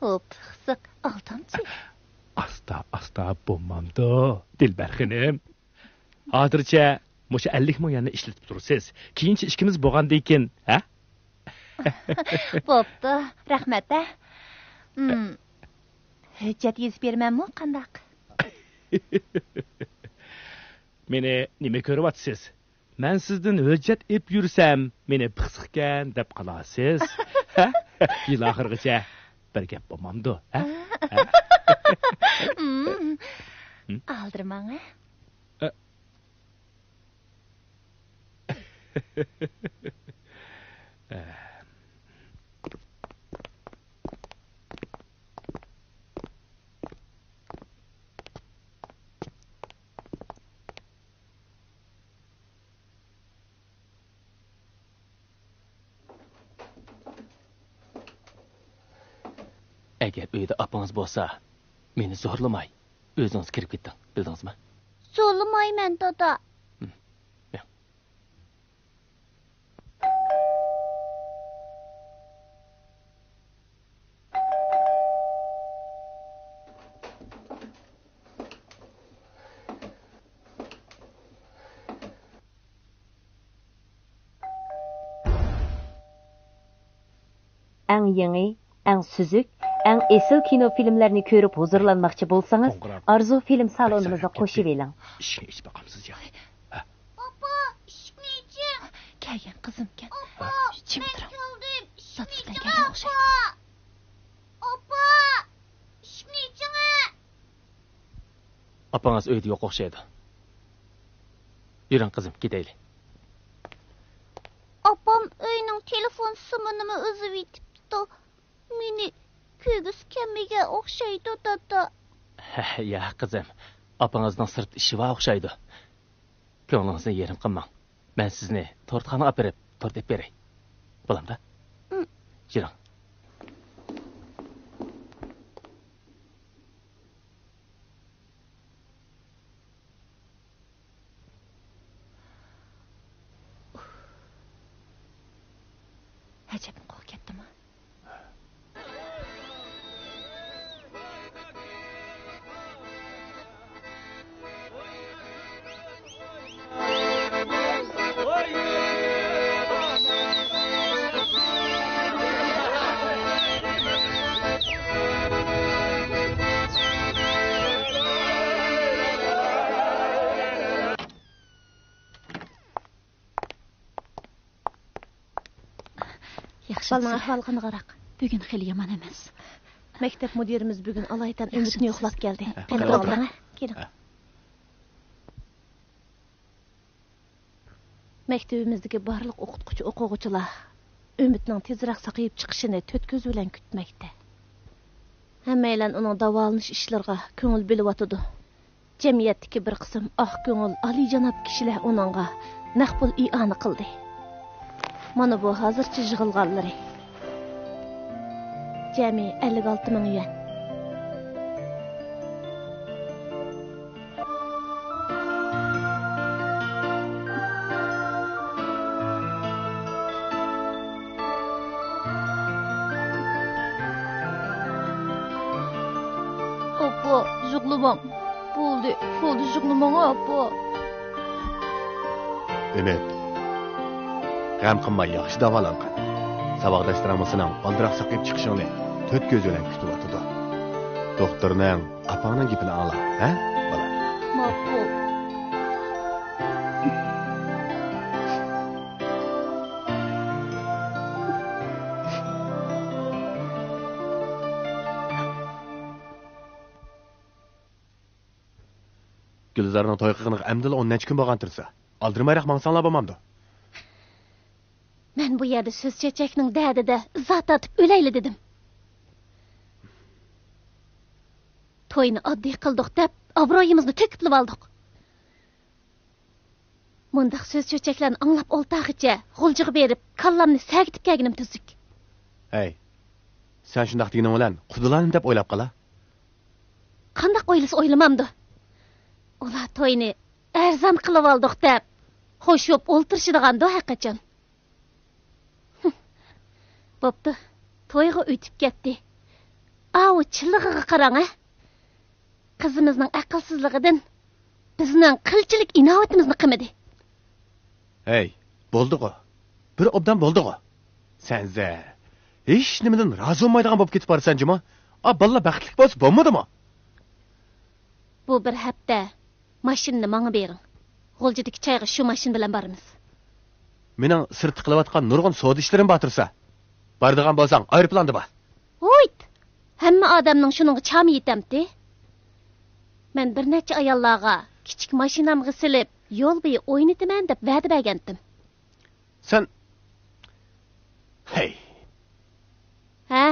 ھو، پىخسىق، ئالدامچى. ئاستا، ئاستا بولمامدۇ، دىلبەر خېنىم؟ ھازىرچە مۇشۇ ئەللىك مىڭ يۈەننى ئىشلىتىپ تۇرىسىز. كېيىنچە ئىككىمىز بولغاندىن كېيىن، ھە؟ بوپتۇ، رەھمەت، ھە؟ ھىم. ھۆججەت يېزىپ بېرىمەنمۇ، قانداق؟ مېنى نېمە كۆرۈۋاتىسىز؟ مەن سىزدىن ھۆججەت ئېلىپ يۈرسەم، مېنى پىخسىقكەن دەپ قالارسىز. ھە؟ يىل ئاخىرىغىچە بىر گەپ بولمامدۇ، ھە؟ ھە؟ ھىم. ھىم؟ ئالدىرىماڭ، ھە؟ ئە. ئەگەر ئۆيدە ئاپىڭىز بولسا، مېنى زورلىماي، ئۆزىڭىز كىرىپ كېتىڭ، بىلدىڭىزمۇ؟ زورلىمايمەن، دادا. ھىم، مېڭ. ئەڭ يېڭى، ئەڭ سۈزۈك، ئەڭ ئېسىل كىنو فىلىملەرنى كۆرۈپ ھۇزۇرلانماقچى بولسىڭىز، قوڭغۇراق. ئارزۇ فىلىم سالونىمىزغا قوشۇۋېلىڭ. ئىشىكنى ئېچىپ باقامسىز يا؟ ئاپا، ئىشىكنى ئېچىڭ. كەلگەن قىزىمكەن. ئاپا، مەن كەلدىم. ئىشىكنى ئېچىڭ، ئاپا. ئاپا، ئىشىكنى ئېچىڭە. ئاپىڭىز ئۆيدە يوق ئوخشايدۇ. يۈرۈڭ قىزىم، كېتەيلى. ئاپام ئۆينىڭ تېلېفون سىمىنىمۇ ئۈزۈۋېتىپتۇ. مېنى كۆرگۈسى كەلمىگەن ئوخشايدۇ، دادا. ھە، ياق قىزىم، ئاپىڭىزنىڭ سىرتتا ئىشى بار ئوخشايدۇ. كۆڭلىڭىزنى يېرىم قىلماڭ. مەن سىزنى تورتخانىغا ئاپىرىپ تورت ئېلىپ بېرەي. بولامدا؟ ئىم، كېلىڭ. ئەجەبمۇ قول كەتتىما؟ ياخشى. بالىنىڭ ئەھۋالى قانداقراق؟ بۈگۈن خېلى يامان ئەمەس. مەكتەپ مۇدىرىمىز بۈگۈن ئالايىتەن ئۈمىدنى يوقلاپ كەلدى. ھە، قېنى، قېنى، ئولتۇرۇڭ. كېلىڭ. ھە. مەكتىۋىمىزدىكى بارلىق ئوقۇتقۇچى، ئوقۇغۇچىلار ئۈمىدنىڭ تېزرەك ساقىيىپ چىقىشىنى تۆت كۆز بىلەن كۈتمەكتە. ھەممەيلەن ئۇنىڭ داۋالىنىش ئىشلىرىغا كۆڭۈل بۆلۈۋاتىدۇ. جەمئىيەتتىكى بىر قىسىم ئاق كۆڭۈل، ئالىيجاناب كىشىلەر ئۇنىڭغا نەق پۇل ئىئانە قىلدى. مانا بۇ ھازىرچە يىغىلغانلىرى. جەمئىي ئەللىك ئالتە مىڭ يۈەن. ئاپا، يىغلىماڭ. بولدى، بولدى، يىغلىماڭ، ئاپا. ئۈمىد، غەم قىلماي، ياخشى داۋالانغان. ساۋاقداشلىرىڭمۇ سېنىڭ بالدۇراق ساقىيىپ چىقىشىڭنى تۆت كۆزى بىلەن كۈتۈۋاتىدۇ. دوختۇرنىڭ ئاپاڭنىڭ گېپىنى ئاڭلا، ھە، بالا؟ ماقۇل. گۈلزارنىڭ توي قىلغىنىغا ئەمدىلا ئون نەچچە كۈن بولغان تۇرسا، ئالدىرىمايراق ماڭساڭلار بولمامدۇ؟ مەن بۇ يەردە سۆز چۆچەكنىڭ دەردىدە ئىزا تارتىپ ئۆلەيلى دېدىم. توينى ئاددىي قىلدۇق دەپ، ئابرۇيىمىزنى تۆكۈپلىۋالدۇق. مۇنداق سۆز چۆچەكلەرنى ئاڭلاپ ئولتۇرغىچە غۇلجىغا بېرىپ، كاللامنى سەگىتىپ كەلگىنىم تۈزۈك. ھەي، سەن شۇنداق دېگىنىڭ بىلەن قۇدىلارنى دەپ ئويلاپ قالا. قانداق ئويلىسا ئويلىمامدۇ؟ ئۇلار توينى ئەرزان قىلىۋالدۇق دەپ، خوش بوپ ئولتۇرۇشىدىغاندۇ ھەرقاچان. بوپتۇ، تويغا ئۆتۈپ كەتتى. ئاۋۇ چىللىغىغا قاراڭ ھە! قىزىمىزنىڭ ئەقىلسىزلىقىدىن بىزنىڭ قىلچىلىك ئىناۋىتىمىزنى قىلمىدى. ھەي، بولدىغۇ. بىر ئوبدان بولدىغۇ. سەن زە، ھېچ نېمىدىن رازى بولمايدىغان بولۇپ كېتىپ بارىسەن جۇمۇ. ئا، بالىلار بەختلىك بولسا بولمىدىمۇ؟ بۇ بىر ھەپتە ماشىنىنى ماڭا بېرىڭ. غۇلجىدىكى چايغا شۇ ماشىنا بىلەن بارىمىز. مېنىڭ سىرتتا قىلىۋاتقان نۇرغۇن سودا ئىشلىرىم بار تۇرسا. بارىدىغان بولساڭ، ئايروپىلاندا بار. ھويت! ھەممە ئادەمنىڭ شۇنىڭغا چامى يېتەمتى؟ مەن بىر نەچچە ئاياللارغا كىچىك ماشىنامغا سېلىپ، يول بويى ئوينىتىمەن دەپ ۋەدە بەرگەنتىم. سەن، ھەي. ھە،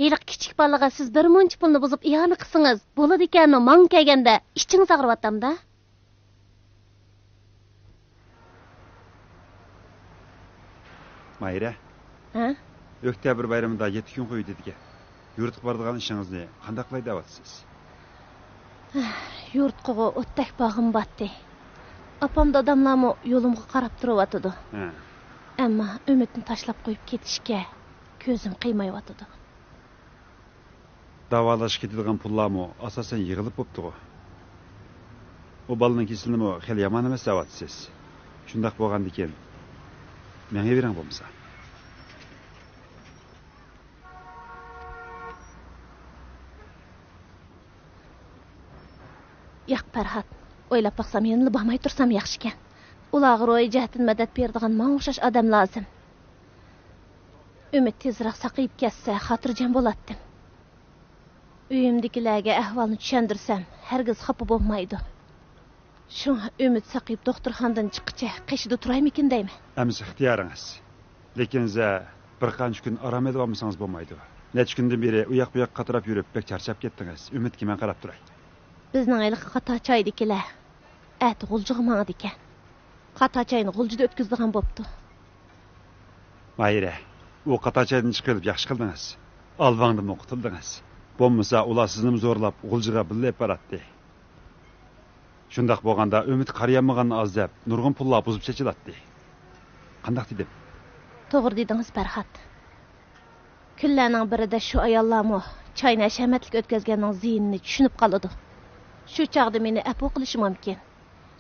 ھېلىقى كىچىك بالىغا سىز بىر مۇنچە پۇلنى بۇزۇپ ئىئانە قىلسىڭىز بولىدىكەنمۇ، ماڭا كەلگەندە ئىچىڭىز ئاغرىۋاتامدا؟ ماھىرە. ھە؟ ئۆكتەبىر بايرىمىدا يەتتە كۈن قويدى دېگەن. يۇرتقا بارىدىغان ئىشىڭىزنى قانداق قىلاي دەۋاتىسىز؟ يۇرتقىغۇ ئوتتەك باغىم باتتى. ئاپام داداملارمۇ يولۇمغا قاراپ تۇرۇۋاتىدۇ. ھە. ئەمما ئۈمىدنى تاشلاپ قويۇپ كېتىشكە كۆزۈم قىيمايۋاتىدۇ. داۋالاشقا كېتىدىغان پۇللارمۇ ئاساسەن يىغىلىپ بوپتىغۇ. ئۇ بالىنىڭ كېسىلىمۇ خېلى يامان ئەمەس دەۋاتىسىز. شۇنداق بولغاندىكىن مېڭىۋېرىڭ بولمىسا. ياق، پەرھات، ئويلاپ باقسام يەنىلا بارماي تۇرسام ياخشىكەن. ئۇلارغا روھىي جەھەتتىن مەدەت بېرىدىغان ماڭا ئوخشاش ئادەم لازىم. ئۈمىد تېزرەك ساقىيىپ كەتسە خاتىرجەم بولاتتىم. ئۆيۈمدىكىلەرگە ئەھۋالنى چۈشەندۈرسەم ھەرگىز خاپا بولمايدۇ. شۇڭا ئۈمىد ساقىيىپ دوختۇرخانىدىن چىققىچە قېشىدا تۇرايمىكىن دەيمەن. ئەمىسە ئىختىيارىڭىز. لېكىن زە، بىر قانچە كۈن ئارام ئېلىۋالمىسىڭىز بولمايدۇ. نەچچە كۈندىن بېرى ئۇياق-بۇياققا قاتراپ يۈرۈپ بەك چارچاپ كەتتىڭىز. ئۈمىدكە مەن قاراپ تۇراي. بىزنىڭ ھېلىقى قاتار چايدىكىلەر ئەتە غۇلجىغا ماڭىدىكەن. قاتار چاينى غۇلجىدا ئۆتكۈزىدىغان بوپتۇ. ماھىرە، ئۇ قاتار چايدىن چىقىۋېلىپ ياخشى قىلدىڭىز. ئالۋاڭدىنمۇ قۇتۇلدىڭىز. بولمىسا ئۇلار سىزنىمۇ زورلاپ غۇلجىغا بىللە ئېلىپ باراتتى. شۇنداق بولغاندا ئۈمىد قارىيالمىغاننى ئاز دەپ نۇرغۇن پۇللار بۇزۇپ چېچىلاتتى. قانداق دېدىم؟ توغرا دېدىڭىز، پەرھات. كۈنلەرنىڭ بىرىدە شۇ ئاياللارمۇ چاينى ھەشەمەتلىك ئۆتكۈزگەننىڭ زىيىنىنى چۈشىنىپ قالىدۇ. شۇ چاغدا مېنى ئەپۇ قىلىشى مۇمكىن.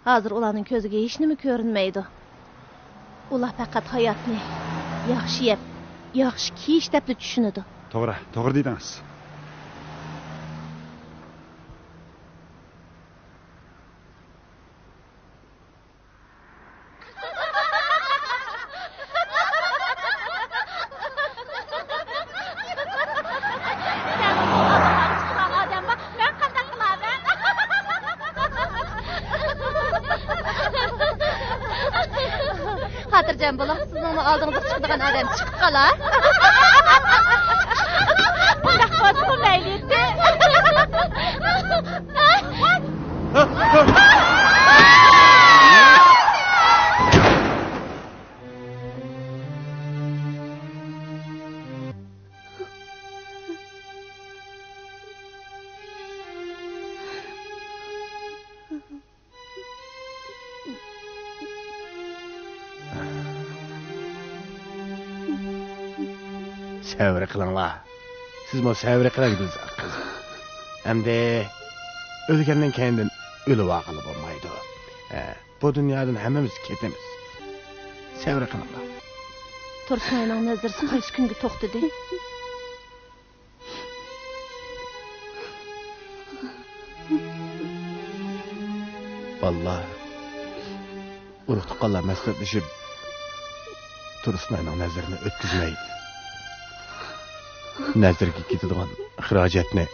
ھازىر ئۇلارنىڭ كۆزىگە ھېچنېمە كۆرۈنمەيدۇ. ئۇلار پەقەت ھاياتنى ياخشى يەپ، ياخشى كىيىش دەپلا چۈشىنىدۇ. توغرا، توغرا دېدىڭىز. خاتىرجەم بولۇڭ، سىزنىڭمۇ ئالدىڭىزغا چىقىدىغان ئادەم چىقىپ قالار. ئۇنداق بولسىمۇ مەيلى. سەۋر قىلىڭلار. سىزمۇ سەۋر قىلىڭ، گۈلزار قىز. ئەمدى ئۆلگەندىن كەينىدىن ئۆلۈۋالغىلى بولمايدۇ. ھە، بۇ دۇنيادىن ھەممىمىز كېتىمىز. سەۋر قىلىڭلار. تۇرسۇنئاينىڭ نەزىرىسى قايسى كۈنگە توختىدى؟ بالىلار، ئۇرۇق-تۇغقانلار مەسلىھەتلىشىپ، تۇرسۇنئاينىڭ نەزىرىنى ئۆتكۈزمەي، نەزىرگە كېتىدىغان خىراجەتنى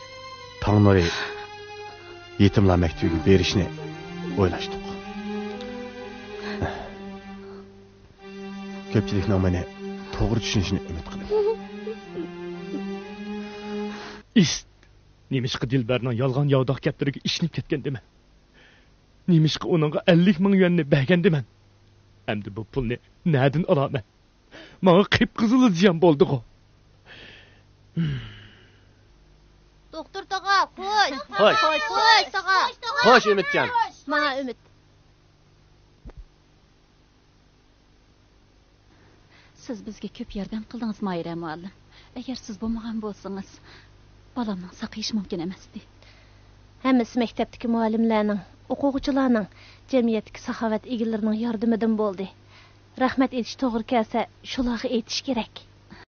تاڭ نۇرى يېتىملار مەكتىۋىگە بېرىشنى ئويلاشتۇق. كۆپچىلىكنىڭ مېنى توغرا چۈشىنىشىنى ئۈمىد قىلىمەن. ئىس! نېمىشقا دىلبەرنىڭ يالغان ياۋىداق گەپلىرىگە ئىشىنىپ كەتكەندىمەن؟ نېمىشقا ئۇنىڭغا ئەللىك مىڭ يۈەننى بەرگەندىمەن؟ ئەمدى بۇ پۇلنى نەدىن ئالارمەن؟ ماڭا قىپقىزىل زىيان بولدىغۇ. دوختۇر تاغا، خوش. خوش. خوش تاغا. خوش ئۈمىدجان. ماڭا ئۈمىد. سىز بىزگە كۆپ ياردەم قىلدىڭىز، ماھىرە مۇئەللىم. ئەگەر سىز بولمىغان بولسىڭىز، بالامنىڭ ساقىيىشى مۇمكىن ئەمەستى. ھەممىسى مەكتەپتىكى مۇئەللىملەرنىڭ، ئوقۇغۇچىلارنىڭ، جەمئىيەتتىكى ساخاۋەت ئىگىلىرىنىڭ ياردىمىدىن بولدى. رەھمەت ئېيتىش توغرا كەلسە، شۇلارغا ئېيتىش كېرەك.